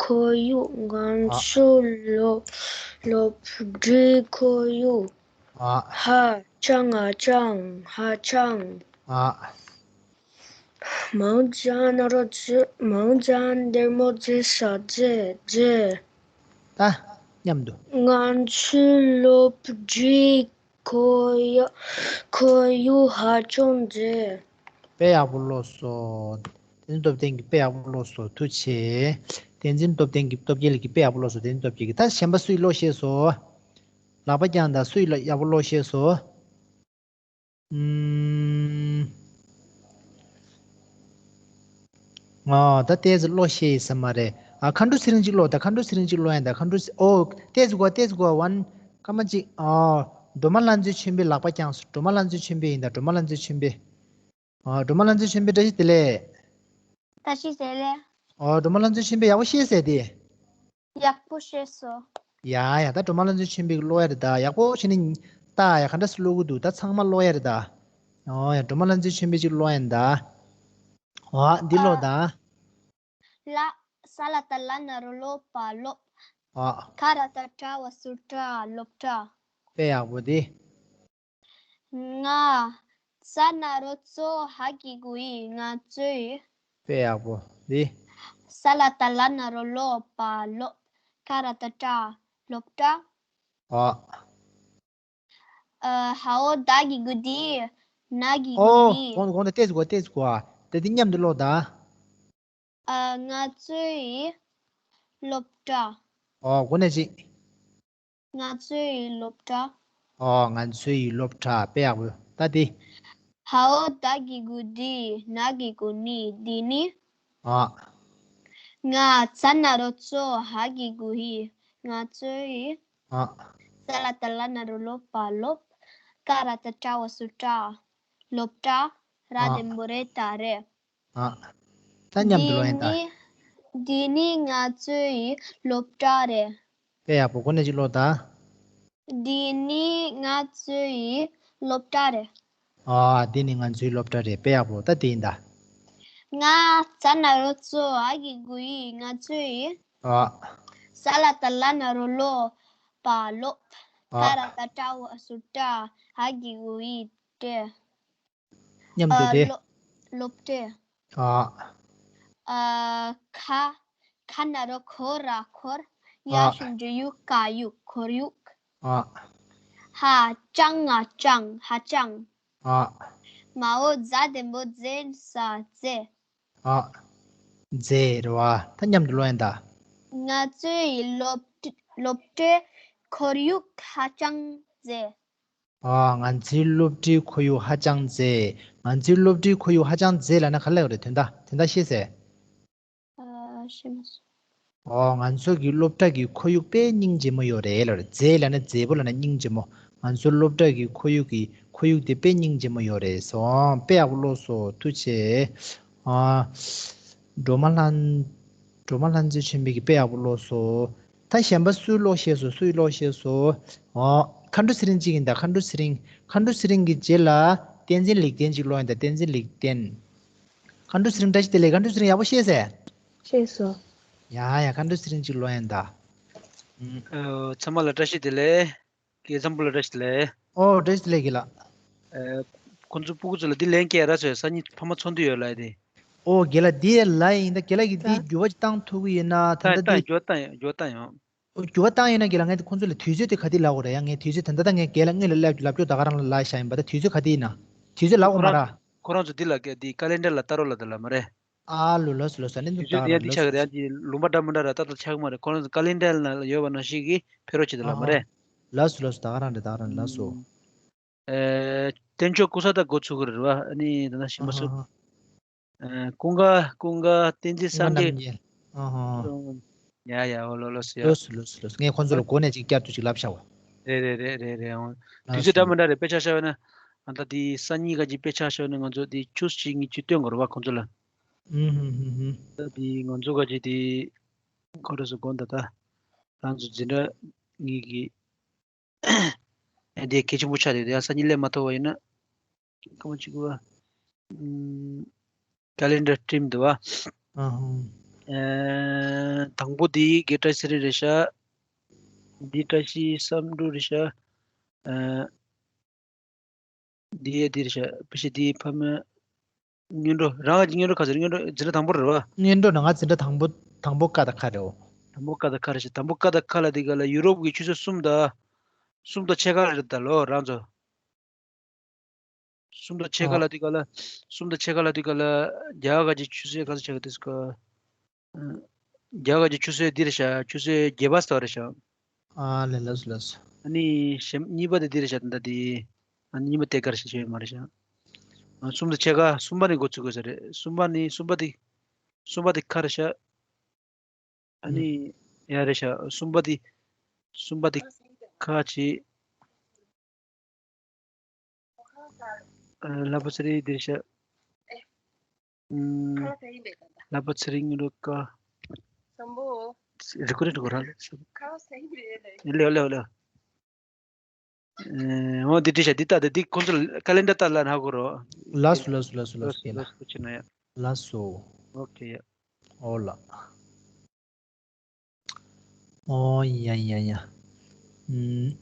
ཁོར་ཡུག་ང་། ཨ། ཚོའི་སློབ། སློབ་གྲྭའི་ཁོར་ཡུག་ཨ། ཧ་ཅང་། ཧ་ཅང་། ཧ་ཅང་། ཨ། མའོ་ཙ་ན་རོ་ཙི། མའོ་ཙ་འདེར་མོ་ཙེ་ས་ཙེ་ཙེ། ད་མཉམ་དུ། ང་ཚོའི་སློབ་གྲྭའི་ཁོར་ཡུག་ཁོར་ཡུག་ཧ་ཅང་མཛེས། དཔེ་ཡག་པོ་ཀློག་སོང་། བསྟན་འཛིན་སྟོབས་རྒྱལ་གྱིས་དཔེ་ཡག་པོ་ཀློག་སོང་། ཐུགས་རྗེ་ཆེ། བསྟན་འཛིན་སྟོབས་རྒྱལ་གྱིས། སྟོབས་རྒྱལ་གྱིས་དཔེ་ཡག་པོ་ཀློག་སོང་། བསྟན་འཛིན་སྟོབས་རྒྱལ་གྱིས། ད་གཞན་པ་སུས་ཀློག་ཤེས་སོང་། ལག་པ་བརྐྱངས་དང་། སུས་ཀློག་ཡག་པོ་ཀློག་ཤེས་སོང་། ཨུམ། ཨ། ད་ཏོག་ཙམ་ཀློག་ཤེས་ཡོད་ས་མ་རེད། ཨ། མཁའ་འགྲོ་ཚེ་རིང་གཅིག་ཀློག་དང་། མཁའ་འགྲོ་ཚེ་རིང་གཅིག་ཀློག་ཡིན་ད། མཁའ་འགྲོ་ཚེ། ཨོ། ཏོག་ཙམ་གོ། ཏོག་ཙམ་གོ། ཝན། སྐར་མ་གཅིག་ཨ། སྒྲོལ་མ་ལྷ་མཛེས་ཆོས་འཕེལ། ལག་པ་བརྐྱངས་སོང་། སྒྲོལ་མ་ལྷ་མཛེས་ཆོས་འཕེལ་ཡིན་ད། སྒྲོལ་མ་ལྷ་མཛེས་ཆོས་འཕེལ། ཨ། སྒྲོལ་མ་ལྷ་མཛེས་ཆོས་འཕེལ། བཀྲ་ཤིས་བདེ་ལེགས། བཀྲ་ཤིས་བདེ་ལེགས། ཨོ། སྒྲོལ་མ་ལྷ་མཛེས་ཆོས་འཕེལ་ཡག་པོ་ཤེས་ཟེར་དེ། ཡག་པོ་ཤེས་སོང་། ཡ་ཡ། ད་སྒྲོལ་མ་ལྷ་མཛེས་ཆོས་འཕེལ་གྱིས་ཀློག་ཡ་རེད་ད། ཡག་པོ་བྱས་ནས་ལྟ་ཡ། ག་འདྲ་སེ་ཀློག་གི་འདུག་ད་ཚང་མ་ཀློག་ཡ་རེད་ད། ཨོ་ཡ། སྒྲོལ་མ་ལྷ་མཛེས་ཆོས་འཕེལ་གྱིས་ཀློག་ཡ་ཡིན་ད། ཨོ། འདི་ཀློག་དང་། ལ། ས་ལ་བཏགས་སླ་ན་རོ་ལོ་པ་ལོབ། ཨ། ཁ་ར་བཏགས་ཁྲ་བ་སུ་ཁྲ། སློབ་གྲྭ། དཔེ་ཡག་པོ་འདི། ང་། ཙ་ན་རོ་ཙོ་ཧ་གི་གུ་ཨི། ང་ཚོའི། དཔེ་ཡག་པོ་འདི། ས་ལ་བཏགས་སླ་ན་རོ་སློ་བ་སློབ། ཀ་ར་བཏགས་ཀྲ། སློབ་གྲྭ། ཨ། ཨ། ཧ་འོ་ད་གི་གུ་འདི། ན་གི་གུ་ཨོ། ནི། གོང་དུ་གོང་དུ་ཏོག་ཙམ་གོ་ཏོག་ཙམ་གོ་ཨ། ད་འདི་མཉམ་དུ་ཀློག་དང་། ཨ། ང་ཚོའི་སློབ་གྲྭ། ཨོ་གོ་ནས་ཅིག་ང་ཚོའི་སློབ་གྲྭ། ཨོ་ང་ཚོའི་སློབ་གྲྭ། དཔེ་ཡག་པོ། ད་དེ། ཧ་འོ་ད་གི་གུ་འདི། ན་གི་གུ་ནི། འདི་ནི། ཨ། ང་ཙ་ན་རོ་ཙོ་ཧ་གི་གུ་ཧི། ང་ཚོའི། ཨ། ས་ལ་བཏགས་སླ་ན་རོ་སློ་བ་སློབ། ཀ་ར་བཏགས་ཀྲ་བ་སུ་ཀྲ། སློབ་གྲྭ། ར་ཨ། ལྡེམ་པོ་རེ་ད་རེད། ཨ། ད་མཉམ་དུ་ཀློག་ཡིན་ད། འདི་ནི་འདི་ནི་ང་ཚོའི་སློབ་གྲྭ་རེད། དཔེ་ཡག་པོ། གོ་ནས་ཅིག་ཀློག་དང་། འདི་ནི་ང་ཚོའི་སློབ་གྲྭ་རེད། ཨ། འདི་ནི་ང་ཚོའི་སློབ་གྲྭ་རེད། དཔེ་ཡག་པོ། ད་དེ་ཡིན་ད། ང་ཙ་ན་རོ་ཙོ་ཧ་གི་གུ་ཨི། ང་ཚོའི། ཨ། ས་ལ་བཏགས་སླ་ན་རོ་སློ་བ་སློབ། ཨ། ཀ་ར་བཏགས་ཀྲ་བ་སུ་ཀྲ། ཧ་གི་གུ་ཨི། གྲྭ། མཉམ་དུ་ཨ། དེ། སློབ་སློབ་གྲྭ། ཨ། ཨ། ཁ་ཁ་ན་རོ་ཁོ་ར་ཁོར། ཡ་ཨ། ཞབས་ཀྱུ་ཡུ་ཀ་ཡུག་ཁོར་ཡུག་ཨ། ཧ་ཅང་ང་ཅང་ཧ་ཅང་། ཨ། མ་འོ་ཛ་ལྡེམ་པོ་ཛེ་ས་ཛེ། ཨ། ཛེ་རེད་བ། ད་མཉམ་དུ་ཀློག་ཡིན་ད། ང་ཚོའི་སློབ་སློབ་གྲྭའི་ཁོར་ཡུག་ཧ་ཅང་ཛེ། ཨ། ང་ཚོའི་སློབ་གྲྭའི་ཁོར་ཡུག་ཧ་ཅང་མཛེས། ང་ཚོའི་སློབ་གྲྭའི་ཁོར་ཡུག་ཧ་ཅང་མཛེས་ལབ་ན་ག་རེ་ལབ་རེད། དོན་དག་དོན་དག་ཤེས་ཟེར། ཨ། ཤེས་མ་སོང་། ཨོ། ང་ཚོ་གི་སློབ་གྲྭ་གི་ཁོར་ཡུག་དཔེ་སྙིང་རྗེ་མོ་ཡོད་རེད་ལབ་རེད། མཛེས་ལབ་ན་མཛེས་པོ་ལབ་ན་སྙིང་རྗེ་མོ། ང་ཚོ་སློབ་གྲྭ་གི་ཁོར་ཡུག་གི་ཁོར་ཡུག་དེ་དཔེ་སྙིང་རྗེ་མོ་ཡོད་རེད་སོང་། དཔེ་ཡག་པོ་ཀློག་སོང་། ཐུགས་རྗེ་ཆེ། ཨ། སྒྲོལ་མ་ལྷ། སྒྲོལ་མ་ལྷ་མཛེས་ཆོས་འཕེལ་གྱིས་དཔེ་ཡག་པོ་ཀློག་སོང་། ད་གཞན་པ་སུས་ཀློག་ཤེས་སོང་། སུས་ཀློག་ཤེས་སོང་། ཨོ། མཁའ་འགྲོ་ཚེ་རིང་གཅིག་ཡིན་ད། མཁའ་འགྲོ་ཚེ་རིང་། མཁའ་འགྲོ་ཚེ་རིང་གི་རྗེས་ལ་བསྟན་འཛིན་ལེགས་ལྡན་གཅིག་ཀློག་ཡིན་ད། བསྟན་འཛིན་ལེགས་ལྡན། མཁའ་འགྲོ་ཚེ་རིང་བཀྲ་ཤིས་བདེ་ལེགས། མཁའ་འགྲོ་ཚེ་རིང་ཡག་པོ་ཤེས་ཟེར། ཤེས་སོང་། ཡ་ཡ། མཁའ་འགྲོ་ཚེ་རིང་གཅིག་ཀློག་ཡིན་ད། ཨ། ཚང་མ་ལ་བཀྲ་ཤིས་བདེ་ལེགས། རྒན་འཛམ་བུ་ལ་བཀྲ་ཤིས་བདེ་ལེགས། ཨོ། བཀྲ་ཤིས་བདེ་ལེགས་རྒན་ལགས། ཨ། ཁོང་ཚོ་སྤུ་གུ་ཚོ་ལ་འདི་ལན་སྐྱེལ་ར་ཚོས་སང་ཉིན་ཕ་མ་ཚོགས་འདུ་ཡོད་ལབ་དེ། ཨོ། རྒན་ལགས་འདི་ལབ་ཡིན་ད། རྒན་ལགས་ཀྱིས་འདི་ད་འགྱུར་བ་ཅིག་བཏང་ཐུབ་ཀྱི་ཡིན་ན། ད་ད་ལྟ་འདི་འགྱུར་བ་བཏང་ཡོང་། འགྱུར་བ་བཏང་ཡོང་། ཨོ། འགྱུར་བ་བཏང་ཡོད་ན་རྒན་ལགས། ངས་ཁོང་ཚོ་ལ་དུས་ཚོད་དེ་ག་དུས་ལབ་དགོས་རེད་ཡ། ངས་དུས་ཚོད་ད་ལྟ་ད་ངས་རྒན་ལགས་དངོས་ལ་སླེབས་ལབ་ཀྱོག་ད་ག་རང་ལ་ལབ་བཞག་ཡིན་པ། ད་དུས་ཚོད་ག་དུས་ཡིན་ན། དུས་ཚོད་ལབ་དགོས་མ་ར། ཁོ་རང་ཚོ་འདི་ལ་སྐད་འདི་ཀ་ལེན་ཌར་ལ་ལྟ་རོགས་ལབ་ད་ལབ་མ་རེད། ཨ་ལོ། ལགས་སོ་ལགས་སོ། ཨ་ནི་དུས་འདུག་ད་ཚོད་དེ་ཡང་འདི་ཆགས་ཀྱི་རེད། ཡང་འདི་ལུང་པ་འདྲ་མི་འདྲ་ར་ཏག་ཏག་ཆགས་ཀྱི་མ་རེད། ཁོ་རང་ཚོ་ཀ་ལེན་ཌར་ལ་ཡོད་པ་ནང་བཞིན་གྱི་ཕེབས་རོགས་བྱེད་ད་ལབ་མ་རེད། ལགས་སོ་ལགས་སོ། ད་ག་རང་རེད། ད་ག་རང་རེད། ལགས་སོ། ཨ། ཨེ། བསྟན་མཆོག་ཀུན་བཟང་ད་འགོ་ཚུགས་ཀྱི་རེད་བ། ཨ་ནི་ད་ན་ཤི་མ་སོ། ཨ། ཨ། ཀུན་དགའ། ཀུན་དགའ་བསྟན་འཛིན། ཀུན་དགའ་རྣམ་རྒྱལ། ཨ་ཧ། ཡ་ཡ། འོ་ལོ་ལོ་སོ་ཡ། ལགས་སོ་ལགས་སོ་ལགས་སོ། ངས་ཁོང་ཚོ་ལ་འགོ་ནས་ཅིག་བསྐྱར་དུ་ཅིག་ལབ་བཞག་པ། རེད་རེད་རེད་རེད་རེད། འོ། དུས་ཚོད་འདྲ་མི་འདྲ་རེད། དཔེ་ཆ་བཞག་པ་ན། ཨ། ད་འདི་སང་ཉིན་ག་ཅིག་དཔེ་ཆ་བཞག་པ་ན་ང་ཚོ་འདི་ཆུ་ཚོད་གཉིས་ཅིག་སྟོན་དགོས་རེད་བ་ཁོང་ཚོ་ལ། ཨུ་ཧུ་ཧུ་ཧུ། ད་འདི་ང་ཚོ་ག་ཅིག་འདི་ཁོ་རང་ཚོ་དགོངས་དག་ད། རང་ཚོ་འཛིན་གྲྭ་གཉིས་ཀྱི། ཨ། དེ་གལ་ཆེན་པོ་ཆགས་ཏེ། དེ་ཡང་སང་ཉིན་སླེབས་མ་ཐུབ་པ་ཡིན་ན། སྐར་མ་གཅིག་པ། ཨུམ། ཀ་ལེན་ཌར་བྲིས་འདུག་བ། ཨ་ཧུམ། ཨ། དང་པོ་འདི་རྒན་བཀྲ་ཤིས་ཚེ་རིང་རེད་ཤག་འདི་བཀྲ་ཤིས་བསམ་འགྲུབ་རེད་ཤག་ཨ། འདི་ཡ་འདི་རེད་ཤག་ཕ་ཤི་འདི་ཕ་མ། སྔོན་འགྲོ། རང་གི་སྔོན་འགྲོ་ག་ཚོད། སྔོན་འགྲོ་འཛིན་གྲྭ་དང་པོ་རེད་བ། སྔོན་འགྲོ་ནང་ང་འཛིན་གྲྭ་དང་པོ། དང་པོ་ཀ་དང་ཁ་རེད། འོ། དང་པོ་ཀ་དང་ཁ་རེད་ཤག་དང་པོ་ཀ་དང་ཁ་ལ་འདི་ག་ལ་ཡུ་རོབ་ཀྱི་ཆུ་ཚོད་གསུམ་དང་། གསུམ་དང་ཕྱེད་ཀ་རེད་ད་ལོ་རང་ཚོ། གསུམ་དང་ཕྱེད་ཀ་ཨ། ལ་འདི་ག་ལ། གསུམ་དང་ཕྱེད་ཀ་ལ་འདི་ག་ལ། རྒྱ་གར་གྱི་ཆུ་ཚོད་ག་ཚོད་ཆགས་ཀྱི་འདུག་ཟེར་ག་ཨ། རྒྱ་གར་གྱི་ཆུ་ཚོད་འདི་རེད་ཤག་ཆུ་ཚོད་བརྒྱད་པ་ཙམ་རེད་ཤག་ཨ་ལེ། ལགས་སོ་ལགས་སོ། ཨ་ནི་གཞན་གཉིས་པ་དེ་འདི་རེད་ཤག་ད་ལྟ་དེ། ཨ་ནི་གཉིས་པ་དེ་ག་རེ་ཤག་ཤེས་མ་རེད་ཤག་ཨ། གསུམ་དང་ཕྱེད་ཀ། གསུམ་པ་ནས་འགོ་ཚུགས་དགོས་ས་རེད། གསུམ་པ་ནི། གསུམ་པ་དེ། གསུམ་པ་དེ་ཁ་རེད་ཤག་ཨ་ནི། ཨུ། ཡ་རེད་ཤག་གསུམ་པ་དེ། གསུམ་པ་དེ་ཁ་ཅིག་ཨ། ལྷ་པ་ཚེ་རིང་འདིར་ཤག་ཨུམ། ལྷ་པ་ཚེ་རིང་རུ་ཀ་རི་ཀོ་རི་འགྲོ་གོ་ར་ལེ། ལེ་ལེ་ལེ། ཨེ། འོ་འདི་འདྲ་ཤག་འདི་ལྟ་སྟེ་འདི་ཁོང་ཚོ་ཀ་ལེན་ཌར་ལྟ་ལ་ན་གོ་རོ། ལགས་སོ་ལགས་སོ་ལགས་སོ་ལགས་སོ། ལགས་སོ། ལགས་སོ། ཨོ་ཁེ་ཡ། ཨོ་ལགས། ཨོ་ཡ་ཡ་ཡ། ཨུམ།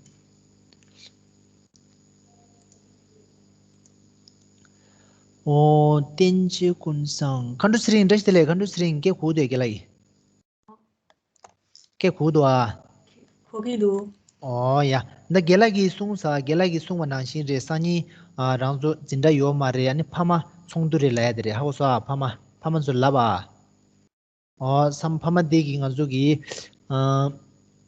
ཨོ་བསྟན་འཛིན་ཀུན་བཟང་། མཁའ་འགྲོ་ཚེ་རིང་བཀྲ་ཤིས་བདེ་ལེགས། མཁའ་འགྲོ་ཚེ་རིང་སྐད་གོ་འདུག་རྒན་ལགས་ཀྱིས། སྐད་གོ་འདུག་ཨ། གོ་གི་འདུག་ཨོ་ཡ། ད་རྒན་ལགས་ཀྱིས་གསུངས་ས། རྒན་ལགས་ཀྱིས་གསུངས་པ་ནང་བཞིན་རེད། སང་ཉིན་ཨ་རང་ཚོ་འཛིན་གྲྭ་ཡོད་མ་རེད། ཨ་ནི་ཕ་མ་ཚོགས་འདུ་རེད་ལབ་ཡ་དེ་རེད། ཧ་གོ་སོང་ཨ། ཕ་མ་ཕ་མ་ཚོ་ལབ་ཨ། ཨོ་སམ་ཕ་མ་དེ་གིས་ང་ཚོ་གི་ཨ་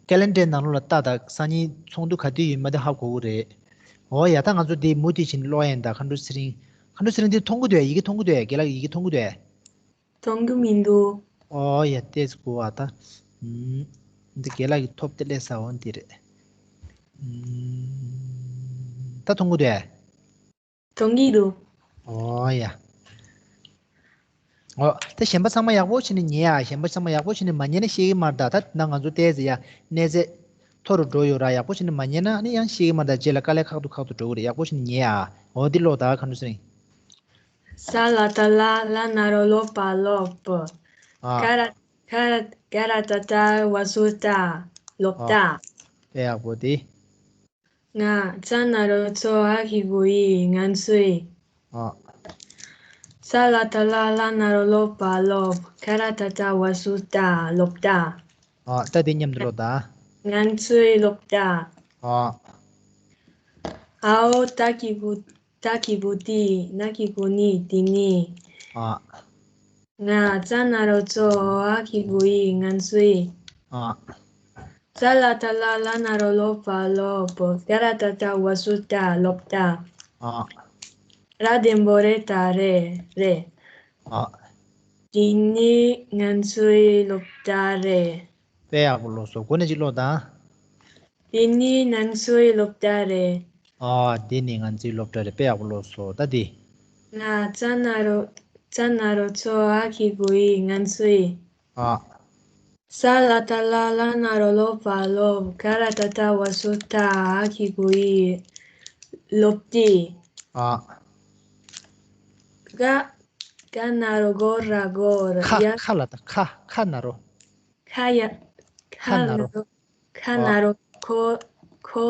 ཀེ་ལེན་ཌར་ནང་ལོགས་ལ་ལྟ་དང་། སང་ཉིན་ཚོགས་འདུ་ག་དུས་ཡིན་མ་དེ་ཧ་གོ་གི་རེད། ཨོ་ཡ། ད་ང་ཚོ་དེ་མུ་མཐུད་བྱས་ནས་ཀློག་ཡིན། ད་མཁའ་འགྲོ་ཚེ་རིང་། མཁའ་འགྲོ་ཚེ་རིང་དེ་མཐོང་གི་འདུག་ཡ། ཡི་གེ་མཐོང་གི་འདུག་ཡ། རྒན་ལགས་ཡི་གེ་མཐོང་གི་འདུག་ཡ། མཐོང་གི་མི་འདུག་ཨོ་ཡ། ཏེས་གོ་བ་ད། ཨུམ། འདི་རྒན་ལགས་ཀྱི་ཐོབ་ཏེ་ལས་ས་འོ་འདི་རེད། ཨུམ། ད་མཐོང་གི་འདུག་ཨ། མཐོང་གི་འདུག་ཨོ་ཡ། ཨོ། ད་གཞན་པ་ཚང་མ་ཡག་པོ་བྱས་ནས་ཉན་ཨ། གཞན་པ་ཚང་མ་ཡག་པོ་བྱས་ནས་མ་ཉན་ན་ཤེས་ཀྱི་མ་རེད་ད། ད་ན་ང་ཚོ་ཏེས་ཡ་གནས་ཚད་མཐོ་རུ་འགྲོ་ཡོད་ར། ཡག་པོ་བྱས་ནས་མ་ཉན་ན་ཨ་ནི་ཡང་ཤེས་ཀྱི་མ་རེད་ད། རྗེས་ལ་དཀའ་ལས་ཁག་ཏུ་ཁག་ཏུ་འགྲོ་གི་རེད། ཡག་པོ་བྱས་ནས་ཉན་ཨ། ཨོ་འདི་ཀློག་ད་མཁའ་འགྲོ་ཚེ་རིང་། ས་ལ་བཏགས་སླ། བླ་ན་རོ་སློ་བ་སློབ། ཨ། ཀ་ར་ཀ་ར་ཀ་ར་ཏ་ཏ་བ་སུ་ཏ། སློབ་ཨ། ཏ། དཔེ་ཡག་པོ་དེ། ང་ཙ་ན་རོ་ཙོ་འ་གི་གུ་འི་ང་ཚོའི། ཨ། ས་ལ་བཏགས་སླ། བླ་ན་རོ་སློ་བ་སློབ། ཀ་ར་ཏ་ཏ་བ་སུ་ཏ། སློབ་ཏ། ཨ། ད་དེ་མཉམ་དུ་ཀློག་ད། ང་ཚོའི་སློབ་གྲྭ། ཨ། འ་འོག་ཏ་གི་གུ་ཏ་གི་གུ་ཏི། ན་གི་གུ་ནི། འདི་ནི། ཨ། ང་ཙ་ན་རོ་ཙོ་འ་གི་གུ་འི་ང་ཚོའི། ཨ། ས་ལ་བཏགས་སླ། བླ་ན་རོ་སློ་བ་སློབ། ཀ་ར་ཏ་ཏ་བ་སུ་ཏ། སློབ་གྲྭ། ཨ། ར་ལྡེམ་པོ་རེ་ད་རེད། རེད། ཨ། འདི་ནི་ང་ཚོའི་སློབ་གྲྭ་རེད། དཔེ་ཡག་པོ་ཀློག་སོང་། གོ་ནས་ཅིག་ཀློག་དང་། འདི་ནི་ང་ཚོའི་སློབ་གྲྭ་རེད། ཨ། འདི་ནི་ང་ཚོའི་སློབ་གྲྭ་རེད། དཔེ་ཡག་པོ་ཀློག་སོང་། ད་འདི། ང་ཙ་ན་རོ་ཙ་ན་རོ་ཙོ་འ་གི་གུ་འི་ང་ཚོའི། ཨ། ས་ལ་བཏགས་སླ། བླ་ན་རོ་སློ་བ་སློབ། ཀ་ར་ཏ་ཏ་བ་སུ་ཏ། འ་གི་གུ་འི། སློབ་སྟེ། ཨ། ག་ག་ན་རོ་གོ་ར་གོར། ཁ་ཡ། ཁ་ལ་ད་ཁ། ཁ་ན་རོ། ཁ་ཡ། ཁ་ན་རོ། ཁ་ན་རོ། ཨ། ཁོ་ཁོ་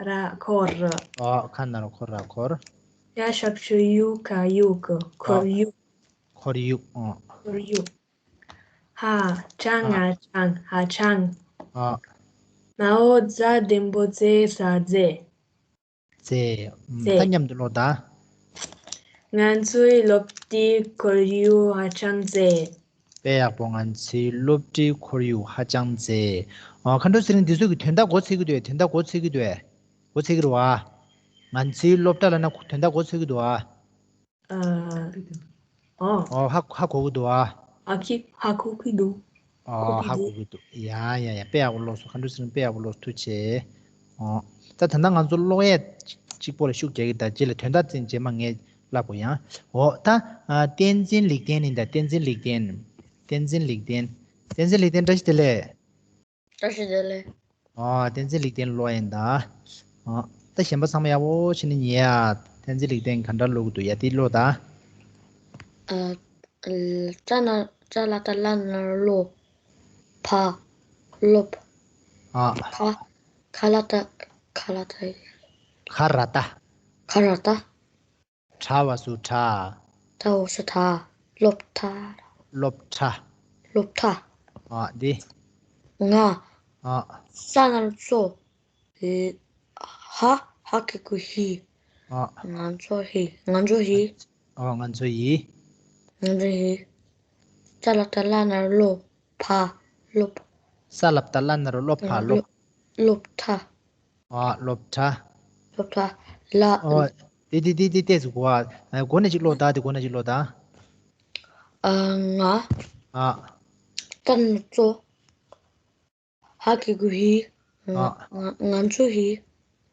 ར་ཁོར། ཨ། ཁ་ན་རོ་ཁོ་ར་ཁོར། ཡ་ཞབས་ཀྱུ་ཡུ་ག་ཡུག་ཨ། ཁོར་ཡུག་ཁོར་ཡུག་ཨ། ཁོར་ཡུག་ཧ་ཅང་ཨ། ཧ་ཅང་། ཧ་ཅང་། ཨ། མ་འོག་ཛ་ལྡེམ་པོ་ཛེ་ས་མཛེས། མཛེས། ཨུམ། མཛེས། ད་མཉམ་དུ་ཀློག་དང་། ང་ཚོའི་སློབ་གྲྭའི་ཁོར་ཡུག་ཧ་ཅང་མཛེས། དཔེ་ཡག་པོ། ང་ཚོའི་སློབ་གྲྭའི་ཁོར་ཡུག་ཧ་ཅང་མཛེས། ཨ། མཁའ་འགྲོ་ཚེ་རིང་འདི་ཚོ་གི་དོན་དག་གོ་ཚོད་ཀྱི་འདུག་དོན་དག་གོ་ཚོད་ཀྱི་འདུག་གོ་ཚོད་ཀྱི་རེད་བ། ང་ཚོའི་སློབ་གྲྭ་ལབ་ན་དོན་དག་གོ་ཚོད་ཀྱི་འདུག་ཨ། ཨ། ཨོ། ཨོ། ཧ་ཧ་གོ་གི་འདུག་ཨ། ཧ་གི་ཧ་གོ་གི་འདུག་ཨོ། གོ་གི་ཧ་འདུག་གོ་གི་འདུག་ཡ་ཡ་ཡ། དཔེ་ཡག་པོ་ཀློག་སོང་། མཁའ་འགྲོ་ཚེ་རིང་དཔེ་ཡག་པོ་ཀློག་སོང་། ཐུགས་རྗེ་ཆེ། ཨོ། ད་ད་ལྟ་ང་ཚོ་ཀློག་ཡས་གཅིག་པོ་ལ་ཤུགས་རྒྱག་གི། ད་རྗེས་ལ་དོན་དག་ཅིག་རྗེས་མ་ངས་ལབ་དགོས་ཡང་། ཨོ། ད་ཨ་བསྟན་འཛིན་ལེགས་ལྡན་ཡིན་ད། བསྟན་འཛིན་ལེགས་ལྡན། བསྟན་འཛིན་ལེགས་ལྡན། བསྟན་འཛིན་ལེགས་ལྡན་བཀྲ་ཤིས་བདེ་ལེགས། བཀྲ་ཤིས་བདེ་ལེགས། ཨ། བསྟན་འཛིན་ལེགས་ལྡན་ཀློག་ཡིན་ད། ཨ། ད་གཞན་པ་ཚང་མ་ཡག་པོ་བྱས་ནས་ཉན་ཡ། བསྟན་འཛིན་ལེགས་ལྡན་ག་འདྲ་ཀློག་གི་འདུག་ཡ་དེ་ཀློག་ད། ཨ། ཙ་ན་ཙ་ལ་བཏགས་སླ་ན་རོ་སློ། བ། སློབ། ཨ། བ། ག་ལ་བཏགས་ག་ལ་བཏགས། ག་ར་བཏགས། ག་ར་བཏགས། གྲ་བ་སུ་གྲ། གྲ་བ་སུ་གྲ། སློབ་གྲྭ། སློབ་གྲྭ། སློབ་གྲྭ། ཨ། འདི། ང་། ཨ། ཙ་ན་རོ་ཙོ། ཧ། ཧ་གི་གུ་ཧི། ཨ། ང་ཚོ་ཧི། ང་ཚོ་ཧི། ཨ། ང་ཚོ་ཡི། ང་ཚོ་ཧི། ཙ་ལ་བཏགས་སླ་ན་རོ་སློ། བ། སློབ། ས་ལ་བཏགས་སླ་ན་རོ་སློ། བ། སློབ། སློབ་གྲྭ། ཨ། སློབ་གྲྭ། སློབ་གྲྭ། ལ། ཨོ། དེ་དེ་དེ་དེ་ཏོག་ཙམ་གོ་ཨ། གོ་ནས་ཅིག་ཀློག་ད། དེ་གོ་ནས་ཅིག་ཀློག་ད། ཨ། ང་། ཨ། ཙ་ན་རོ་ཙོ། ཧ་གི་གུ་ཧི། ཨ། ང་ང་ཚོ་ཧི།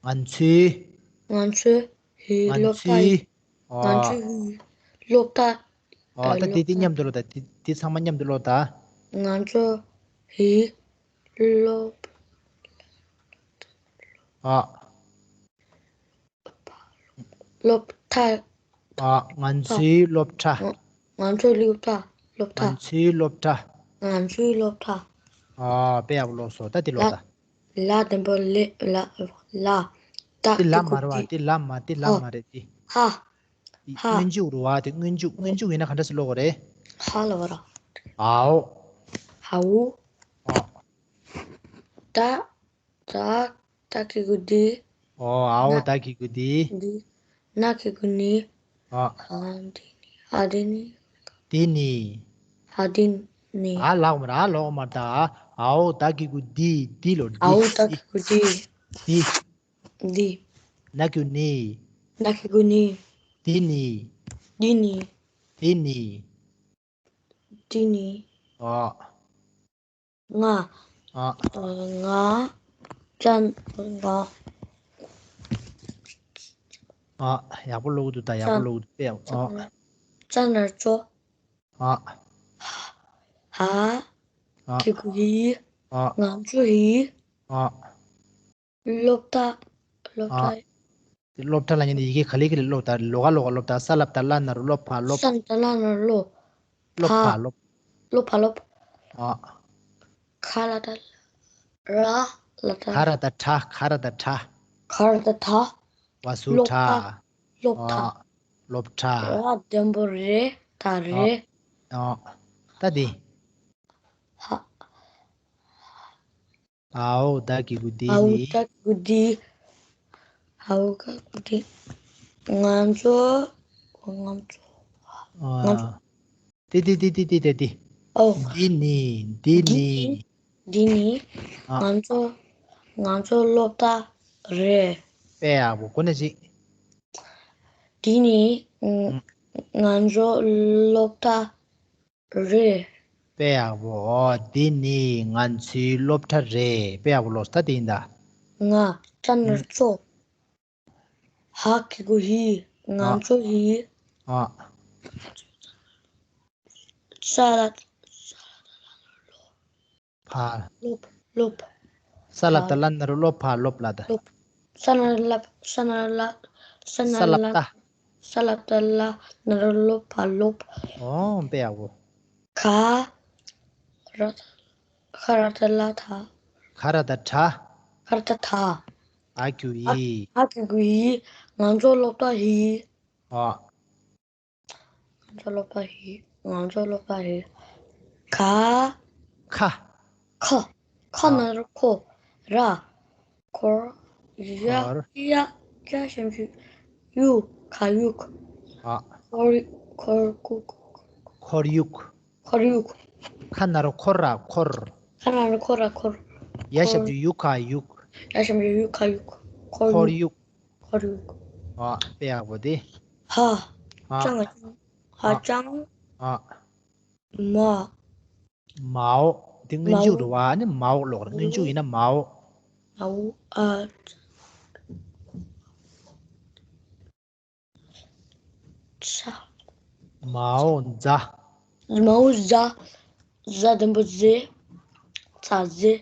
ང་ཚོའི། ང་ཚོ་ཧི། ང་སློབ་གྲྭ། ཚོའི། ཨ། ང་ཚོ་ཧི། སློབ་གྲྭ། ཨ། ད་དེ་དེ་མཉམ་དུ་ཀློག་ད། དེ་དེ་ཚང་མ་མཉམ་དུ་ཀློག་ད། ང་ཚོ་ཧི། སློབ། ཨ། སློབ་གྲྭ། ཨ། ང་ཚོའི་སློབ་གྲྭ། ང་ང་ཚོའི་སློབ་གྲྭ། སློབ་གྲྭ། ང་ཚོའི་སློབ་གྲྭ། ང་ཚོའི་སློབ་གྲྭ། ཨ་དཔེ་ཡག་པོ་ལོག་སོ། ད་དེ་ལོག་ལ། ད། ལ་དང་པོ་ལེ་ལ། ལ། ད་དེ་ལ་མ་རེད་བ། དེ་ལ་མ་དེ་ལ་མ་རེད་དེ། ཧ། ཧ། སྔོན་འཇུག་རེད་བ། དེ་སྔོན་འཇུག་སྔོན་འཇུག་ཡིན་ན་ག་འདྲ་སེ་ལོག་དགོས་རེད། ཧ་ལ་བ་ར། ཨའོ། ཧའོ། ཨ། ད། ད། ད་གི་གུ་དི། ཨོ་ཨའོ། ན། ད་གི་གུ་དི། དི། ན་གི་གུ་ནི། ཨ། ཨ་དི་ནི། ཨ་དི་ནི། དི་ནི། ཨ་དི་ནི། ཨ་ལོག་མ་རེད། ཨ་ལོག་མ་རེད་ད། ཨའོ་ད་གི་གུ་དི། དི་ལོ། དི། ཨའོ་ད་གི་གུ་དི། དི། དི། ན་གི་གུ་ནི། ན་གི་གུ་ནི། དི་ནི། དི་ནི། དི་ནི། དི་ནི། ཨ། ང་། ཨ། ང་། ཅན། ང་། ཨ། ཡག་པོ་ཀློག་གི་འདུག་ད་ཡག་པོ་ཀློག་གི་འདུག་དཔེ་ཡག་པོ། ཨ། ཅན་ན་ཅོ། ཨ། ཧ། ཨ། གི་གུ་ཧི། ཨ། ང་ཚོ་ཧི། ཨ། སློབ་གྲྭ། སློབ་ཨ། གྲྭ། སློབ་གྲྭ་ལབ་མཁན་དེ་ཡི་གེ་ག་ལེ་ག་ལེ་སློབ་ད། ལོགས་ཀ་ལོགས་ཀ་སློབ་ད། ས་ལ་བཏགས་སླ་ན་རོ་སློ་ཕ་སློབ། ས་ལ་བཏགས་སླ་ན་རོ་སློ། སློ་ཕ་ཕ། སློབ། སློ་ཕ་སློབ། ཨ། ཁ་ལ་བཏགས་ར་ལ་བཏགས། ཁ་ར་བཏགས་ཁྲ། ཁ་ར་བཏགས་ཁྲ། ཁ་ར་བཏགས་ཁྲ། བ་སུ་སློབ་ཁྲ། ཁྲ། སློབ་ཁྲ། ཨ། སློབ་ཁྲ། ར་ལྡན་པོ་རེ་ད་ཨ། རེ། ཨ། ད་དེ། ཧ། ཨའོ་ད་གི་གུ་དི་ཨའོ་ནི། ད་གི་གུ་དི། ཨའོ་ད་གི་གུ་དི། ང་ཚོ། ང་ཚོ། ང་ཚོ། ཨ། དི་དི་དི་དི་དི་དི་དི། ཨོ། འདི་ནི། འདི་འདི་ནི། ནི། འདི་ནི། ཨ། ང་ཚོ། ང་ཚོ་སློབ་གྲྭ་རེད། དཔེ་ཡག་པོ། གོ་ནས་ཅིག་འདི་ནི། ང་ཚོ་སློབ་གྲྭ་རེད། དཔེ་ཡག་པོ། འོ། འདི་ནི་ང་ཚོའི་སློབ་གྲྭ་རེད། དཔེ་ཡག་པོ་ཀློག་སོང་། ད་དེ་ཡིན་ད། ང་། ཅན་ན་རོ་ཅོ། ཧ་གི་གུ་ཧི། ང་ཨ། ཚོ་ཧི། ཨ། ས་ལ། ཕ། སློབ། སློབ། ས་ལ་བཏགས་སླ་ན་རོ་སློ་ཕ་སློབ་ལ་ད། སློབ། ས་ལ་བཏགས་སླ། ས་ལ་བཏགས་སླ། ས་ལ་བཏགས་སླ། ས་ལ་བཏགས་སླ་ན་རོ་སློ་ཕ་སློབ། ཨོ། དཔེ་ཡག་པོ། ག། ར། ག་ར་བཏགས་གྲ། ག་ར་བཏགས་གྲ། ག་ར་བཏགས་གྲ། ཨ་གི་གུ་ཨ། ཨི། ཨ་གི་གུ་ཨི། ང་ཚོ་སློབ་གྲྭ་ཧི། ཨ། ང་ཚོ་སློབ་གྲྭ་ཧི། ང་ཚོ་སློབ་གྲྭ་ཧི། ག། ཁ། ཁ། ཁ་ཨ། ན་རོ་ཁོ། ར། ཁོར། ཡ། ཁོར། ཡ། ཡ་ཞབས་ཀྱུ་ཡུ། ག་ཡུག་ཨ། ཁོར། ཁོར་ཡུག་ཁོར་ཡུག་ཁོར་ཡུག་ཁ་ན་རོ་ཁོ་ར་ཁོར། ཁ་ན་རོ་ཁོ་ར་ཁོར། ཡ་ཞབས་ཀྱུ་ཡུ། ག་ཡུག་ཡ་ཞབས་ཀྱུ་ཡུ། ག་ཡུག་ཁོར་ཁོར་ཡུག་ཡུག་ཁོར་ཡུག་ཨ། དཔེ་ཡག་པོ་དེ། ཧ། ཨ། ཅང་། ཧ་ཅང་། ཨ། མ། མའོ། དེ་སྔོན་འཇུག་མའོ། རེད་བ། ཨ་ནི་མའོ་ཀློག་རེད། སྔོན་འཇུག་ཡིན་ན་མའོ། མའོ། ཨ། ཚ། མའོ་ཛ། མའོ་ཛ། ཛ་ལྡན་པོ་ཛེ། ཚ་ཛེ།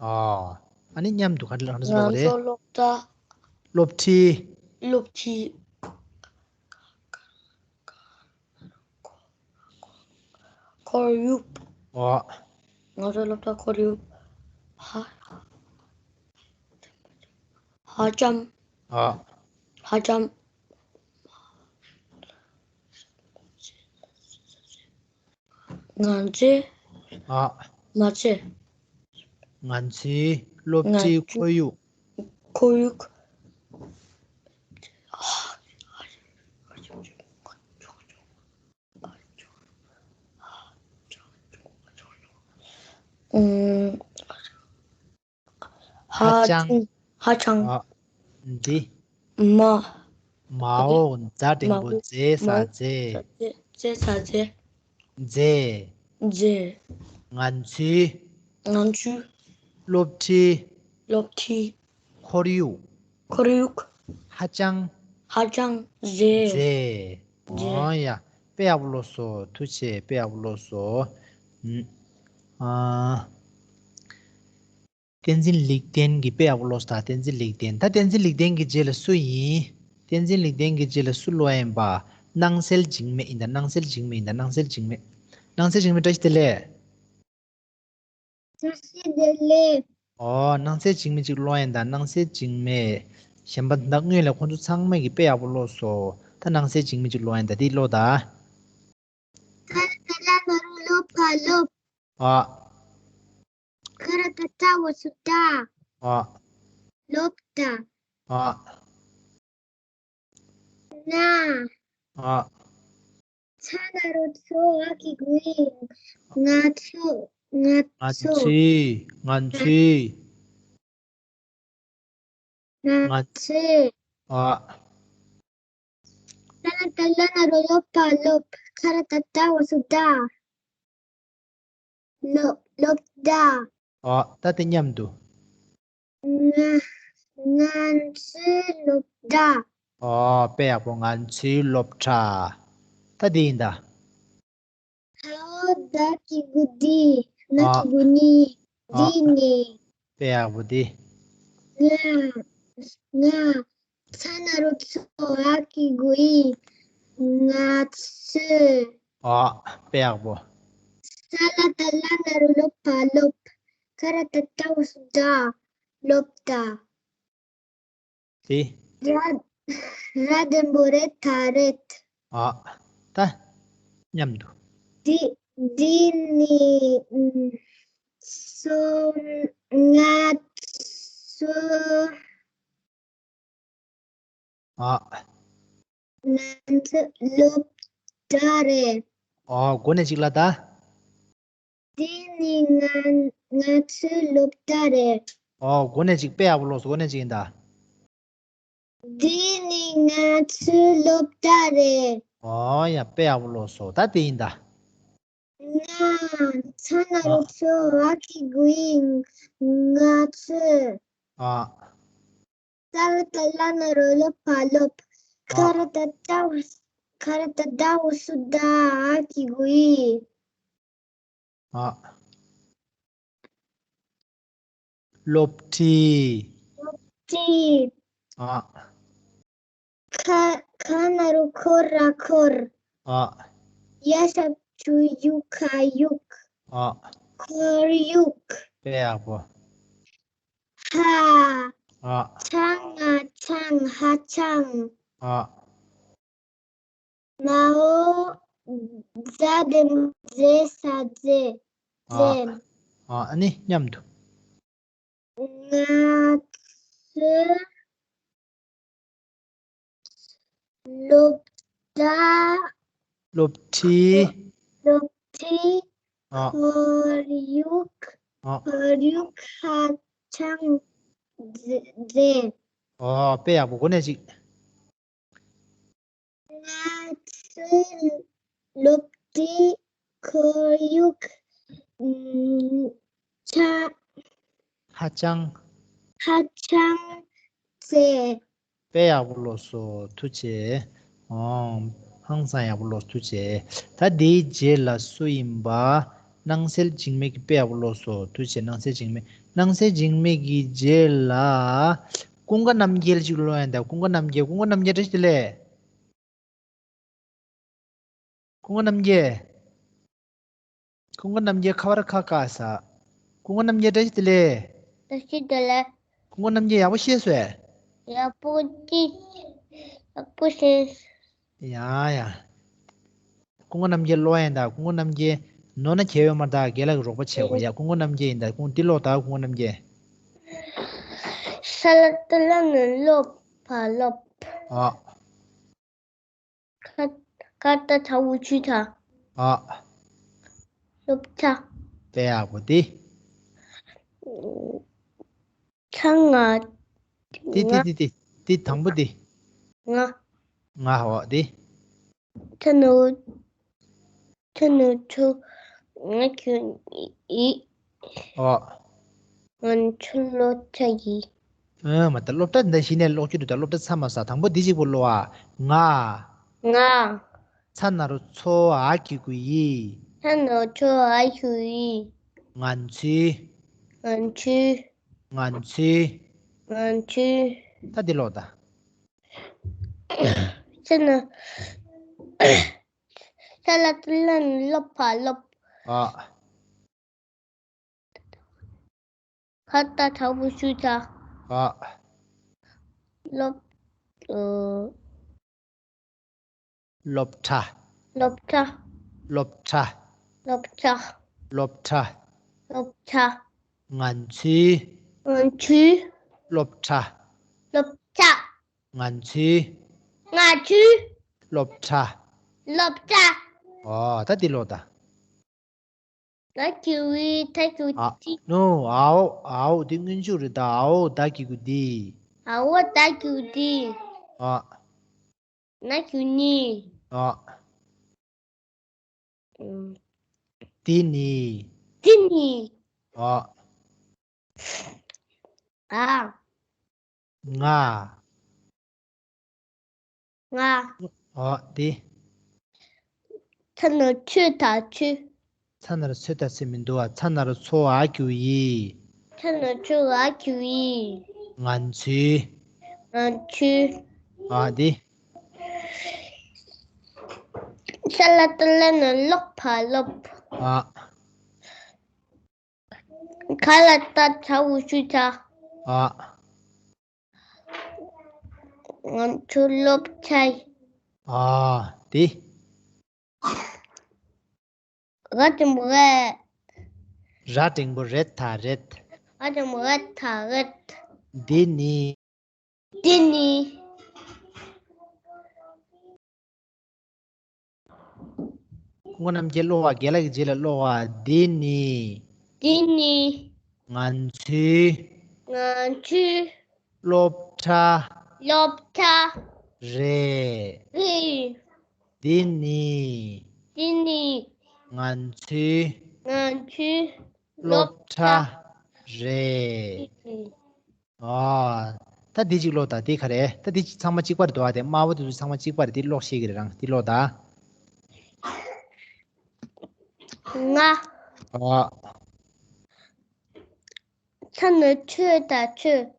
ཨ། ཨ་ནི་མཉམ་དུ་ག་འདྲ་ལབ་ན་ང་ཚོ་ཀློག་རེད། སློབ་གྲྭ། སློབ་ཁྲིད། སློབ་ཁྲིད། ཁོར་ཡུག་ཨོ། ང་ཚོ་སློབ་གྲྭ་ཁོར་ཡུག་ཧ། ཧ་ཅང་། ཨོ། ཧ་ཅང་། ང་ཚོས། ཨོ། མ་ཚད། ང་ཚོའི་སློབ་ང་གྲྭའི་ཚོའི་ཁོར་ཡུག་ཁོར་ཡུག་ཨུམ། ཧ་ཧ་ཅང་། ཅང་། ཧ་ཅང་། ཨ། འདི། མ། མའོ། ཛ་འགྲེང་བུ་མའོ་ཛེ་ས་མའོ་ཛེ། ཛེ་ས་ཛེ། ཛེ། ཛེ། ང་ཚོའི། ང་ཚོའི། སློབ་ཁྲིད། སློབ་ཁྲིད། ཁོར་ཡུག་ཁོར་ཡུག་ཧ་ཅང་། ཧ་ཅང་ཟེར། ཟེར། ཟེར། ཨོ་ཡ། དཔེ་ཡག་པོ་ཀློག་སོང་། ཐུགས་རྗེ་ཆེ། དཔེ་ཡག་པོ་ཀློག་སོང་། ཨ། བསྟན་འཛིན་ལེགས་ལྡན་གྱིས་དཔེ་ཡག་པོ་ཀློག་སོང་། ད་བསྟན་འཛིན་ལེགས་ལྡན། ད་བསྟན་འཛིན་ལེགས་ལྡན་གྱི་རྗེས་ལ་སུ་ཡིན། བསྟན་འཛིན་ལེགས་ལྡན་གྱི་རྗེས་ལ་སུ་ཀློག་ཡིན་པ། སྣང་གསལ་འཇིགས་མེད་ཡིན་ད། སྣང་གསལ་འཇིགས་མེད་ཡིན་ད། སྣང་གསལ་འཇིགས་མེད། སྣང་གསལ་འཇིགས་མེད་བཀྲ་ཤིས་བདེ་ལེགས། བཀྲ་ཤིས་བདེ་ལེགས། ཨོ། སྣང་གསལ་འཇིགས་མེད་ཅིག་ཀློག་ཡིན་ད། སྣང་གསལ་འཇིགས་མེད། གཞན་པ་ད་སྔོན་ལ་ཁོང་ཚོ་ཚང་མས་ཀྱི་དཔེ་ཡག་པོ་ཀློག་སོང་། ད་སྣང་གསལ་འཇིགས་མེད་ཅིག་ཀློག་ཡིན་ད། འདི་ཀློག་ད། ཁ་ར་ཏ་ལ་ན་རོ་ལོ་ཕ་ལོབ། ཨ། ཁ་ར་ཏ་ཏ་བ་སུ་ཏ། ཨ། ལོབ་ཏ། ཨ། ན། ཨ། ཚ་ན་རོ་ཚོ་འ་གི་གུ་ཡིན། ང་ཚོ། ང་ང་ཚོ། ཚོས། ང་ཚོས། ང་ང་ཚོས། ཨ། ཏ་ལ་ཏ་ལ་ན་རོ་ལོ་ཕ་ལོབ། ཁ་ར་ཏ་ཏ་བ་སུ་ཏ། ལོབ། ལོབ་ཏ། ཨ། ད་དེ་མཉམ་དུ། ང་ང་ཚོའི་སློབ་གྲྭ། ཨ། དཔེ་ཡག་པོ། ང་ཚོའི་སློབ་གྲྭ། ད་དེ་ཡིན་ད། ཧའོ་ད་གི་གུ་དི། ན་ཨ། གི་གུ་ནི། ཨ། དི་ནི། དཔེ་ཡག་པོ་དེ། ང་། ང་། ཚ་ན་རོ་ཚོ་འ་གི་གུ་ཡི། ང་ཚོས། ཨ། དཔེ་ཡག་པོ། ས་ལ་ཏ་ལ་ན་རོ་ལོ་ཕ་ལོབ། ཁ་ར་ཏ་ཏ་བ་སུ་ཏ། ལོབ་ཏ། དེ། ར། ར་འགྲེང་བུ་རེ་ད་རེད། ཨ། ད། མཉམ་དུ། འདི། འདི་ནི། ཨུམ། སོ། ང་ཚོ། ཨ། ང་ཚོ་སློབ་གྲྭ་རེད། ཨ། འགོ་ནས་གཅིག་ལ་ད། འདི་ནི་ང་། ང་ཚོའི་སློབ་གྲྭ་རེད། ཨོ། འགོ་ནས་ཅིག་དཔེ་ཡག་པོ་ཀློག་སོང་། འགོ་ནས་ཅིག་ཡིན་ད། འདི་ནི་ང་ཚོའི་སློབ་གྲྭ་རེད། ཨོ་ཡ། དཔེ་ཡག་པོ་ཀློག་སོང་། ད་དེ་ཡིན་ད། ང་། ཚ་ན་རོ་ཨ། ཚོ་འ་གི་གུ་ཡིན། ང་ཚོས། ཨ། ས་ལ་ཏ་ལ་ན་རོ་ལོ་ཕ་ལོབ། ཨ། ཁ་ར་ཏ་ཏ་བ། ཁ་ར་ཏ་ཏ་བ་སུ་ཏ། འ་གི་གུ་ཡི། ཨ། སློབ་ཁྲིད། སློབ་ཁྲིད། ཨ། ཁ། ཁ་ན་རོ་ཁོ་ར་ཁོར། ཨ། ཡ་ཞབས་ཀྱུ་ཡུ་ཁ་ཡུག། ཨ། ཁོར་ཡུག། དཔེ་ཡག་པོ། ཧ། ཨ། ཆ་ང་ཆང་། ཧ་ཆང་། ཨ། མ་འོ་ཛ་འགྲེང་བུ་ཛེ་ས་མཛེས། ཨ། མཛེས། ཨ། ཨ་ནི་མཉམ་དུ། ང་ཚོས་སློབ་གྲྭ། སློབ་ཁྲིད། སློབ་ཁྲིད། ཨ། ཁོར་ཡུག། ཨ། ཁོར་ཡུག་ཧ་ཅང་མཛེས། ཨོ། དཔེ་ཡག་པོ། འགོ་ནས་ཅིག། ང་ཚོའི་སློབ་གྲྭའི་ཁོར་ཡུག་ཆ། ཧ་ཅང་། ཧ་ཅང་མཛེས། དཔེ་ཡག་པོ་ཀློག་སོང་། ཐུགས་རྗེ་ཆེ། ཨོ། ཧང་སང་ཡག་པོ་ཀློག་སོང་། ཐུགས་རྗེ་ཆེ། ད་དེའི་རྗེས་ལ་སུ་ཡིན་པ། སྣང་གསལ་འཇིགས་མེད་ཀྱིས་དཔེ་ཡག་པོ་ཀློག་སོང་། ཐུགས་རྗེ་ཆེ། སྣང་གསལ་འཇིགས་མེད། སྣང་གསལ་འཇིགས་མེད་ཀྱི་རྗེས་ལ། ཀུན་དགའ་རྣམ་རྒྱལ་ཅིག་ཀློག་ཡིན་ད། ཀུན་དགའ་རྣམ་རྒྱལ། ཀུན་དགའ་རྣམ་རྒྱལ། བཀྲ་ཤིས་བདེ་ལེགས། ཀུན་དགའ་རྣམ་རྒྱལ། ཀུན་དགའ་རྣམ་རྒྱལ། ཁ་བར་ཁ་བཀག་ས། ཀུན་དགའ་རྣམ་རྒྱལ། བཀྲ་ཤིས་བདེ་ལེགས། བཀྲ་ཤིས་བདེ་ལེགས། ཀུན་དགའ་རྣམ་རྒྱལ། ཡག་པོ་ཤེས་སོང་ངས། ཡག་པོ་ཅི། ཡག་པོ་ཤེས། ཡ་ཡ། ཀུན་དགའ་རྣམ་རྒྱལ་ཀློག་ཡིན་ད། ཀུན་དགའ་རྣམ་རྒྱལ། ནོར་ན་ཁྱད་ཡོད་མ་རེད་ད། རྒན་ལགས་ཀྱི་རོགས་པ་བྱེད་དགོས་ཡ། ཀུན་དགའ་རྣམ་རྒྱལ་ཡིན་ད། ཀུན། འདི་ཀློག་ད། ཀུན་དགའ་རྣམ་རྒྱལ། ས་ལ་ཏ་ལ་ན་ལོ་ཕ་ལོབ། ཨ། ཁ། ཁ་ཏ་ཚ་འུ་ཆུ་ཚ། ཨ། སློབ་ཚ། དཔེ་ཡག་པོ་དེ། ཚ་ང་། དེ་དེ་ང་། དེ་དེ། དེ་དང་པོ་དེ། ང་། ང་འོ་དེ། ཚ་ནུ། ཚ་ནུ་ཆུ། ང་ཁྱོད་ཡི། ཨོ། ང་ཆུ་ལོ་ཚ་ཡི། ཨ་མ་ད་སློབ་གྲྭ་འདི་གཞི་ནས་ཀློག་རྒྱུ་འདུག་ད་སློབ་གྲྭ་ཚར་མ་ཟ། དང་པོ་འདི་གཅིག་པོ་ཀློག་ཨ། ང་། ང་། ཚ་ན་རོ་ཚོ་འ་གི་གུ་ཡི། ཚ་ན་རོ་ཚོ་འ་གི་གུ་ཡི། ང་ཚོའི། ང་ཚོའི། ང་ཚོའི། ང་ཚོའི། ད་འདི་ཀློག་ད། ཚ་ན། ས་ལ་ཏ་ལ་ན་ལོ་ཕ་ལོབ། ཨ། ཁ་བཏགས་དྲག་པོ་ཞུ་ཆ། ཨ། སློབ། ཨོ། སློབ་གྲྭ། སློབ་གྲྭ། སློབ་གྲྭ། སློབ་གྲྭ། སློབ་གྲྭ། སློབ་གྲྭ། ང་ཚོའི། ང་ཚོའི། སློབ་གྲྭ། སློབ་གྲྭ། ང་ཚོའི། ང་ཚོའི། སློབ་གྲྭ། སློབ་གྲྭ། ཨོ། ད་འདི་ཀློག་དང་། ད་གི་ཝི་ད་གི་ཝི་ཨ། ཏི། ནོ། ཨའོ། ཨའོ། འདི་སྔོན་འཇུག་རེད་ད། ཨའོ། ད་གི་གུ་འདི། ཨའོ། ད་གི་གུ་འདི། ཨ། ན་གི་ཝི་ནི། ཨ། ཨུམ། འདི་ནི། འདི་ནི། ཨ། ཨ། ང་། ང་། ཨོ། འདི། ཚ་ན་རོ་ཚོ་ད་ཚོད། ཚ་ན་རོ་ཚོ་ད་ཚོད་མི་འདུག་ཨ། ཚ་ན་རོ་ཚོ་འ་གི་གུ་འི། ཚ་ན་རོ་ཚོ་འ་གི་གུ་འི། ང་ཚོའི། ང་ཚོའི། ཨ། འདི། ཤ་ལ་ཏ་ལ་ན་སློབ་ཕ་སློབ། ཨ། ག་ལ་གཏའ་གྲ་འོག་ཞུ་གྲ། ཨ། ང་ཚོ་སློབ་གྲྭ། ཨ། དེ། ར་འགྲེང་བུ་རེད། ར་འགྲེང་བུ་རེད་ད་རེད། ར་འགྲེང་བུ་རེད་ད་རེད། འདི་ནི། འདི་ནི། ཀུན་དགའ་རྣམ་རྒྱལ་ཀློག་པ་རྒན་ལགས་ཀྱི་རྗེས་ལ་ཀློག་པ། འདི་ནི། འདི་ནི། ང་ཚོའི། ང་ཚོའི། སློབ་གྲྭ། སློབ་གྲྭ། རེད། རེད། འདི་ནི། འདི་ནི། ང་ཚོའི། ང་ཚོའི། སློབ་གྲྭ། རེད། རེད། ཨ། ད་འདི་གཅིག་ཀློག་དང་། འདི་ག་རེ། ད་འདི་ཚང་མ་གཅིག་པ་རེད་འདུག་ཨ། དེ་དམར་པོ་དེ་ཚོ་ཚང་མ་གཅིག་པ་རེད། འདི་ཀློག་ཤེས་ཀྱི་རེད་རང་། འདི་ཀློག་དང་། ང་། ཨ། ཚ་ན་རོ་ཚོ་ད་ཚོད།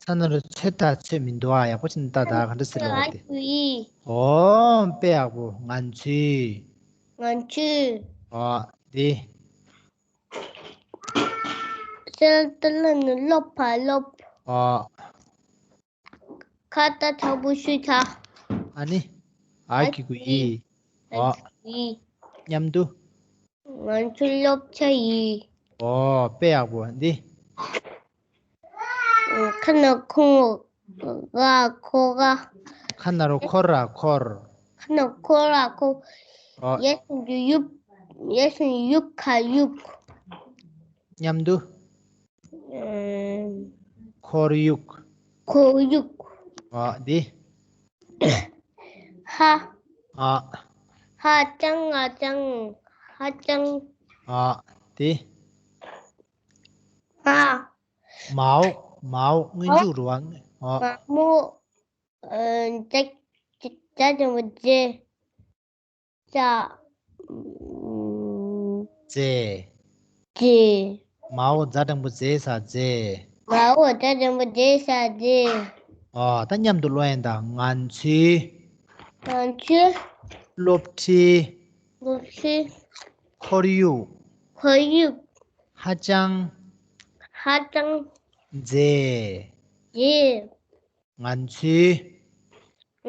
ཚ་ན་རོ་ཚོ་ད་ཚོད་མི་འདུག་ཨ། ཡག་པོ་བྱས་ནས་ལྟ་དང་། ག་འདྲ་ཟེར་ལབ་པ་དེ། ཨོ། དཔེ་ཡག་པོ། ང་ཚོའི། ང་ཚོའི། ཨ། འདི། ཤ་ལ་ཏ་ལ་ན་སློབ་ཕ་སློབ། ཨ། ག་གཏའ་གྲ་འོག་ཞུ་གྲ། ཨ་ནི། འ་གི་གུ་འི། འ་གི་གུ་འི། མཉམ་དུ། ང་ཚོ་སློབ་གྲྭ་ཡིན། ཨོ། དཔེ་ཡག་པོ། འདི། ཁ་ན་རོ་ཁོ་ར་ཁོ་ར། ཁ་ན་རོ་ཁོ་ར་ཁོར། ཁ་ན་རོ་ཁོ་ར་ཁོ། ཨོ། ཡ་ཞབས་ཀྱུ་ཡུབ། ཡ་ཞབས་ཀྱུ་ཡུ་ག་ཡུག། མཉམ་དུ། ཨམ། ཁོར་ཡུག། ཁོར་ཡུག། ཨ། འདི། ཧ། ཨ། ཧ་ཅང་ང་ཅང་། ཧ་ཅང་། ཨ། འདི། མ། མའོ། མའོ་སྔོན་འཇུག་རེད་པ། ཨ། མ་མོ། ཨ། ཛ། ཛ་འགྲེང་བུ་ཛེ། ཛ། ཛེ། ཛེ། མའོ་ཛ་འགྲེང་བུ་ཛེ་ས། ཛེ། མའོ་ཛ་འགྲེང་བུ་ཛེ་ས། ཛེ། ཨ། ད་མཉམ་དུ་ཀློག་ཡིན་ད། ང་ཚོའི། ང་ཚོའི། སློབ་ཁྲིད། སློབ་ཁྲིད། ཁོར་ཡུག། ཁོར་ཡུག། ཧ་ཅང་། ཧ་ཅང་། མཛེས། མཛེས། ང་ཚོའི།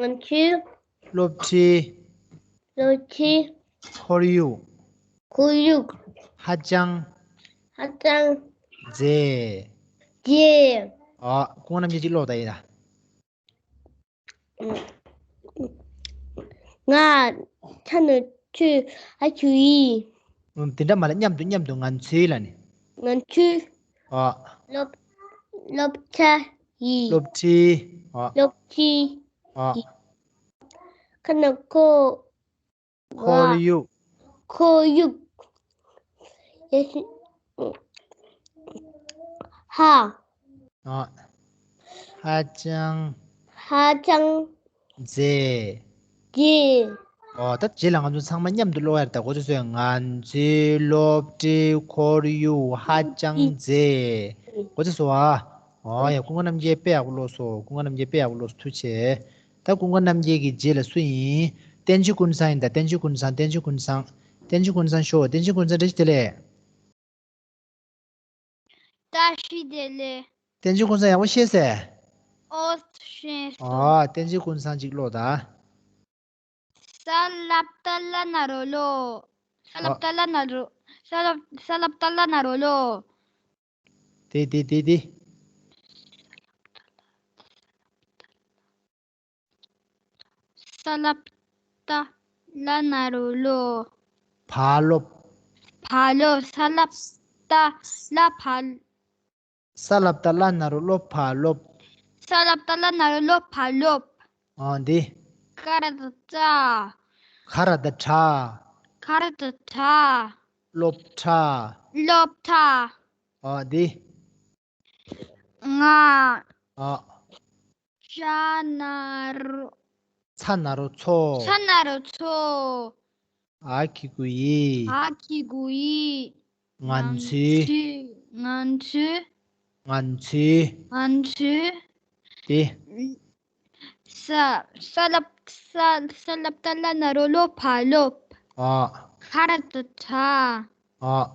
ང་ཚོའི། སློབ་ཁྲིད། སློབ་ཁྲིད། ཁོར་ཡུག། ཁོར་ཡུག། ཧ་ཅང་། ཧ་ཅང་། མཛེས། མཛེས། ཨ། ཀུན་དགའ་རྣམ་རྒྱལ་གྱིས་ཀློག་དང་ཡིན་ད། ང་། ཚ་ན་རོ་ཚོ་འ་གི་གུ་འི། ཨུམ། དེ་འདྲ་མ་ལབ། མཉམ་དུ་མཉམ་དུ། ང་ཚོའི་ལབ་ནི། ང་ཚོའི། ཨ། སློབ། སློབ་གྲྭ་ཡི། སློབ་ཁྲིད། ཨ། སློབ་ཁྲིད་ཨ། ཡི། ཁ་ན་རོ་ཁོ། ཁོར་ཡུག། ཁོར་ཡུག། ཡ་ཞབས། ཧ། ཨ། ཧ་ཅང་། ཧ་ཅང་། མཛེས། མཛེས། ཨོ། ད་རྗེས་ལ་ང་ཚོ་ཚང་མ་མཉམ་དུ་ཀློག་ཡ་རེད་ད། འགོ་ཚུགས་སོང་། ང་ཚོའི་སློབ་གྲྭའི་ཁོར་ཡུག་ཧ་ཅང་མཛེས། འགོ་ཚུགས་སོང་ཨ། ཨོ་ཡ། ཀུན་དགའ་རྣམ་རྒྱལ་དཔེ་ཡག་པོ་ཀློག་སོང་། ཀུན་དགའ་རྣམ་རྒྱལ་དཔེ་ཡག་པོ་ཀློག་སོང་། ཐུགས་རྗེ་ཆེ། ད་ཀུན་དགའ་རྣམ་རྒྱལ་གྱི་རྗེས་ལ་སུ་ཡིན། བསྟན་ཆོས་ཀུན་བཟང་ཡིན་ད། བསྟན་ཆོས་ཀུན་བཟང་། བསྟན་ཆོས་ཀུན་བཟང་། བསྟན་ཆོས་ཀུན་བཟང་ཤོག། བསྟན་ཆོས་ཀུན་བཟང་བཀྲ་ཤིས་བདེ་ལེགས། བཀྲ་ཤིས་བདེ་ལེགས། བསྟན་འཛིན་ཀུན་བཟང་ཡག་པོ་ཤེས་ཟེར། ཨོ་ཤེས་སོང་། ཨོ་བསྟན་འཛིན་ཀུན་བཟང་ཅིག་ཀློག་དང་། ས་ལ་བཏགས་སླ་ན་རོ་སློ། ས་ལ་ཨོ་བཏགས་སླ་ན་རོ། ས་ལ་ས་ལ་བཏགས་སླ་ན་རོ་སློ། དེ་དེ་དེ་དེ། ས་ལ་བཏགས་སླ་ན་རོ་སློ། བ་ལོབ། བ་ལོབ། ས་ལ་བཏགས་སླ་བ། ས་ལ་བཏགས་སླ་ན་རོ་སློ་བ་ལོབ། ས་ལ་བཏགས་སླ་ན་རོ་སློ་བ་ལོབ། ཨ་འདི། ཀ་ར་བཏགས་སྐྲ། ཁ་ར་བཏགས་ཁྲ། ཁ་ར་བཏགས་ཁྲ། སློབ་ཁྲ། སློབ་ཁྲ། ཨ་འདི། ང་། ཨ། ཚ་ན་རོ། ཚ་ན་རོ་ཚོ། ཚ་ན་རོ་ཚོ། འ་གི་གུ་འི། འ་གི་གུ་འི། ང་ཚོའི། ང་ཚོའི། ང་ཚོའི། ང་ཚོའི། དེ། ས། ས་ལ། ས། ས་ལ་བཏགས་སླ་ན་རོ་སློ་བ་སློབ། ཨ། ཁ་ར་བཏགས་ཁྲ། ཨ།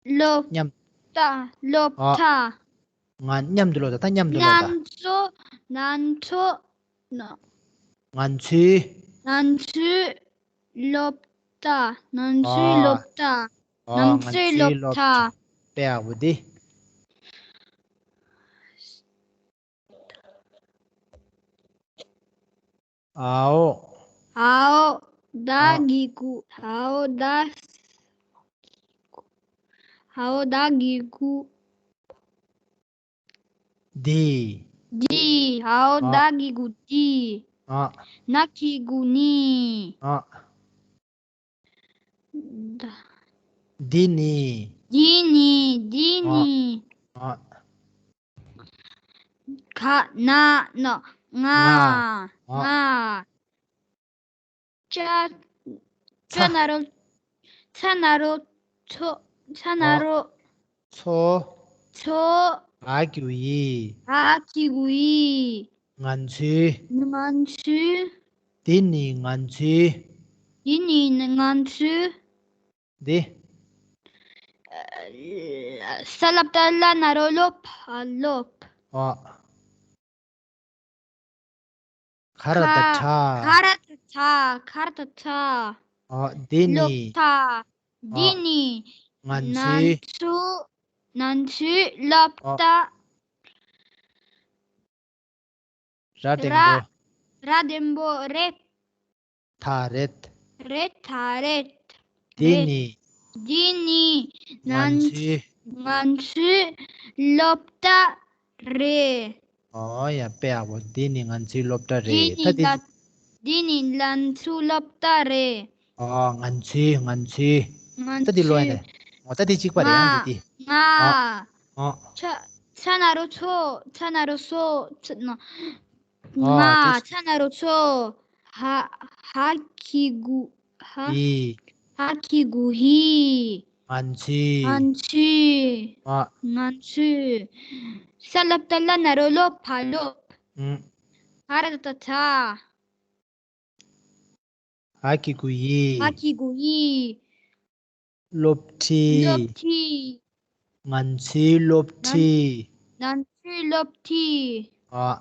སློབ། མཉམ། ཁྲ། སློབ་ཨ། ཁྲ། ང་མཉམ་དུ་ཀློག་དང་། ད་མཉམ་དུ་ཀློག་དང་། ང་ཚོ། ང་ཚོ། ང་ཚོའི། ང་ཚོའི་སློབ་གྲྭ། ང་ཚོའི་ཨ། སློབ་གྲྭ། ཨ། ང་ཚོའི་སློབ་གྲྭ། དཔེ་ཡག་པོ་འདི། འའོ། འའོ། འ་གི་གུ། འའོ་འ། འའོ་འ་གི་གུ། འདི། འདི། འའོ་འ་གི་གུ་འདི། ཨ། ན་གི་གུ་ནི། ཨ། ད། འདི་ནི། འདི་ནི། འདི་ཨ། ནི། ཨ། ག་ན་ན་ང་། ང་། ང་། ང་། ཚ། ཚ། ཚ་ན་རོ། ཚ་ན་རོ་ཚོ། ཚ་ན་རོ། ཚོ། ཚོ། འ་གི་གུ་འི། འ་གི་གུ་འི། ང་ཚོའི། ང་ཚོའི། འདི་ནི་ང་ཚོའི། འདི་ནི་ང་ཚོའི། འདི། ས་ལ་བཏགས་སླ་ན་རོ་སློ་བ་སློབ། ཨ། ཁ་ར་བཏགས་ཁྲ། ཁ་ར་བཏགས་ཁྲ། ཁ་ར་བཏགས་ཁྲ། ཨ། འདི་ནི། སློབ་གྲྭ། འདི་ཨ། ནི། ང་ཚོའི། ང་ཚོའི། ང་ཚོའི་སློབ་ཨ། གྲྭ། ར་འགྲེང་བུ། ར་འགྲེང་བུ་རེད། ད་རེད། རེད། ད་རེད། འདི་རེད། ནི། འདི་ནི། ང་ང་ཚོའི། ང་ཚོའི་སློབ་གྲྭ་རེད། ཨོ་ཡ། དཔེ་ཡག་པོ། འདི་ནི་ང་ཚོའི་སློབ་གྲྭ་རེད། འདི་ནི་ད་འདི། ལ། འདི་ནི་ང་ཚོའི་སློབ་གྲྭ་རེད། ཨོ། ང་ཚོའི། ང་ཚོའི། ང་ད་འདི་ཀློག་ཡ་ཚོའི། ནས། ཨོ། ད་འདི་གཅིག་པ་རེད། ཡང་འདི་འདི། ང་། ཨོ། ཨོ། ཚ། ཚ་ན་རོ་ཚོ། ཚ་ན་རོ་སོ། ཚ་ན། ཨོ། ང་། དེ། ཚ་ན་རོ་ཚོ། ཧ། འ་གི་གུ། འི། འ། འ་གི་གུ་འི། ང་ཚོའི། ང་ཚོའི། ཨོ། ང་ཚོའི། ས་ལ་བཏགས་སླ་ན་རོ་སློ་བ་སློབ། ཨུམ། ཁ་ར་བཏགས་ཁྲ། འ་གི་གུ་འི། འ་གི་གུ་འི། སློབ་ཁྲིད། སློབ་ཁྲིད། ང་ཚོའི་སློབ་ཁྲིད། ང་ཚོའི་སློབ་ཁྲིད། ཨ།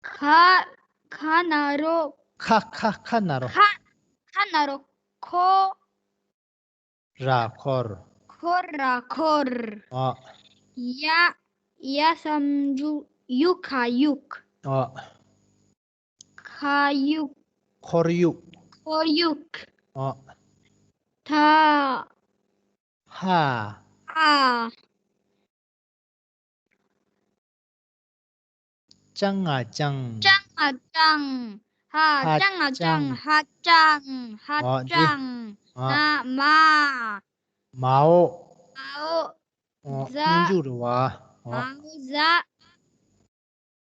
ཁ། ཁ་ན་རོ། ཁ། ཁ། ཁ་ན་རོ། ཁ། ཁ་ན་རོ། ཁོ། ར་འཁོར། འཁོར། ར་འཁོར། ཨ། ཡ། ཡ་ཟམ་ཡུ། ཡུ་ག་ཡུག། ཨ། ག་ཡུག། ཁོར་ཡུག། ཁོར་ཡུག། ཨ། ད། ཧ། ཧ། ཅང་ང་ཅང་། ཅང་ང་ཅང་། ཧ། ཧ་ཅང་ང་ཅང་། ཅང་། ཧ་ཅང་། ཧ་ཨ་འདི། ཅང་། ཨ། ན། མ། མའོ། མའོ། ཨོ། ཛ། སྙན་འཇུག་རེད་བ། ཨོ། མའོ་ཛ།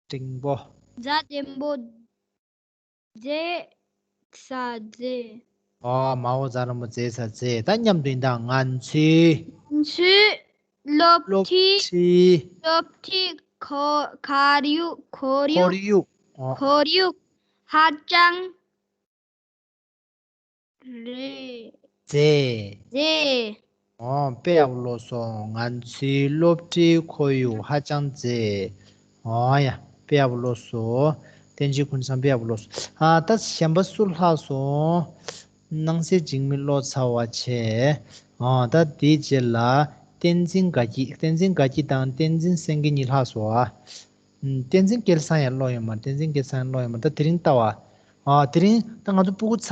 འགྲེང་བུ། ཛ་འགྲེང་བུ། ཛེ་ས་ཛེ། ཨོ། མའོ་ཛ་འགྲེང་བུ་ཛེ་ས་ཛེ། ད་མཉམ་དུ་ཡིན་ད། ང་ཚོའི། ང་ཚོའི་སློབ་སློབ་ཁྲིད། ཁྲིད། སློབ་ཁྲིད། ཁོ། ཁོར་ཡུག་ཁོར་ཡུག་ཁོར་ཡུག། ཨོ། ཁོར་ཡུག་ཧ་ཅང་། རེད། ཛེ། ཛེ། ཨོ་དཔེ་ཡག་པོ་ཀློག་སོང་། ང་ཚོའི་སློབ་གྲྭའི་ཁོར་ཡུག་ཧ་ཅང་མཛེས། ཨོ་ཡ་དཔེ་ཡག་པོ་ཀློག་སོང་། བསྟན་འཛིན་ཀུན་བཟང་དཔེ་ཡག་པོ་ཀློག་སོང་། ཨ་ད་གཞན་པ་སུ་ལྷག་སོང་། སྣང་གསལ་འཇིགས་མེད་ཀློག་ཚར་བ་བྱས། ཨོ་ད་དེའི་རྗེས་ལ་བསྟན་འཛིན་དགའ་སྐྱིད། བསྟན་འཛིན་དགའ་སྐྱིད་དང་བསྟན་འཛིན་སེང་གེ་གཉིས་ལྷག་སོང་ཨ། བསྟན་འཛིན་སྐལ་བཟང་ཡང་ཀློག་ཡོད་མ་རེད། བསྟན་འཛིན་སྐལ་བཟང་ཡང་ཀློག་ཡོད་མ་རེད། ད་དེ་རིང་ལྟ་བ། ཨ་དེ་རིང་ད་ང་ཚོ་སྤུ་གུ་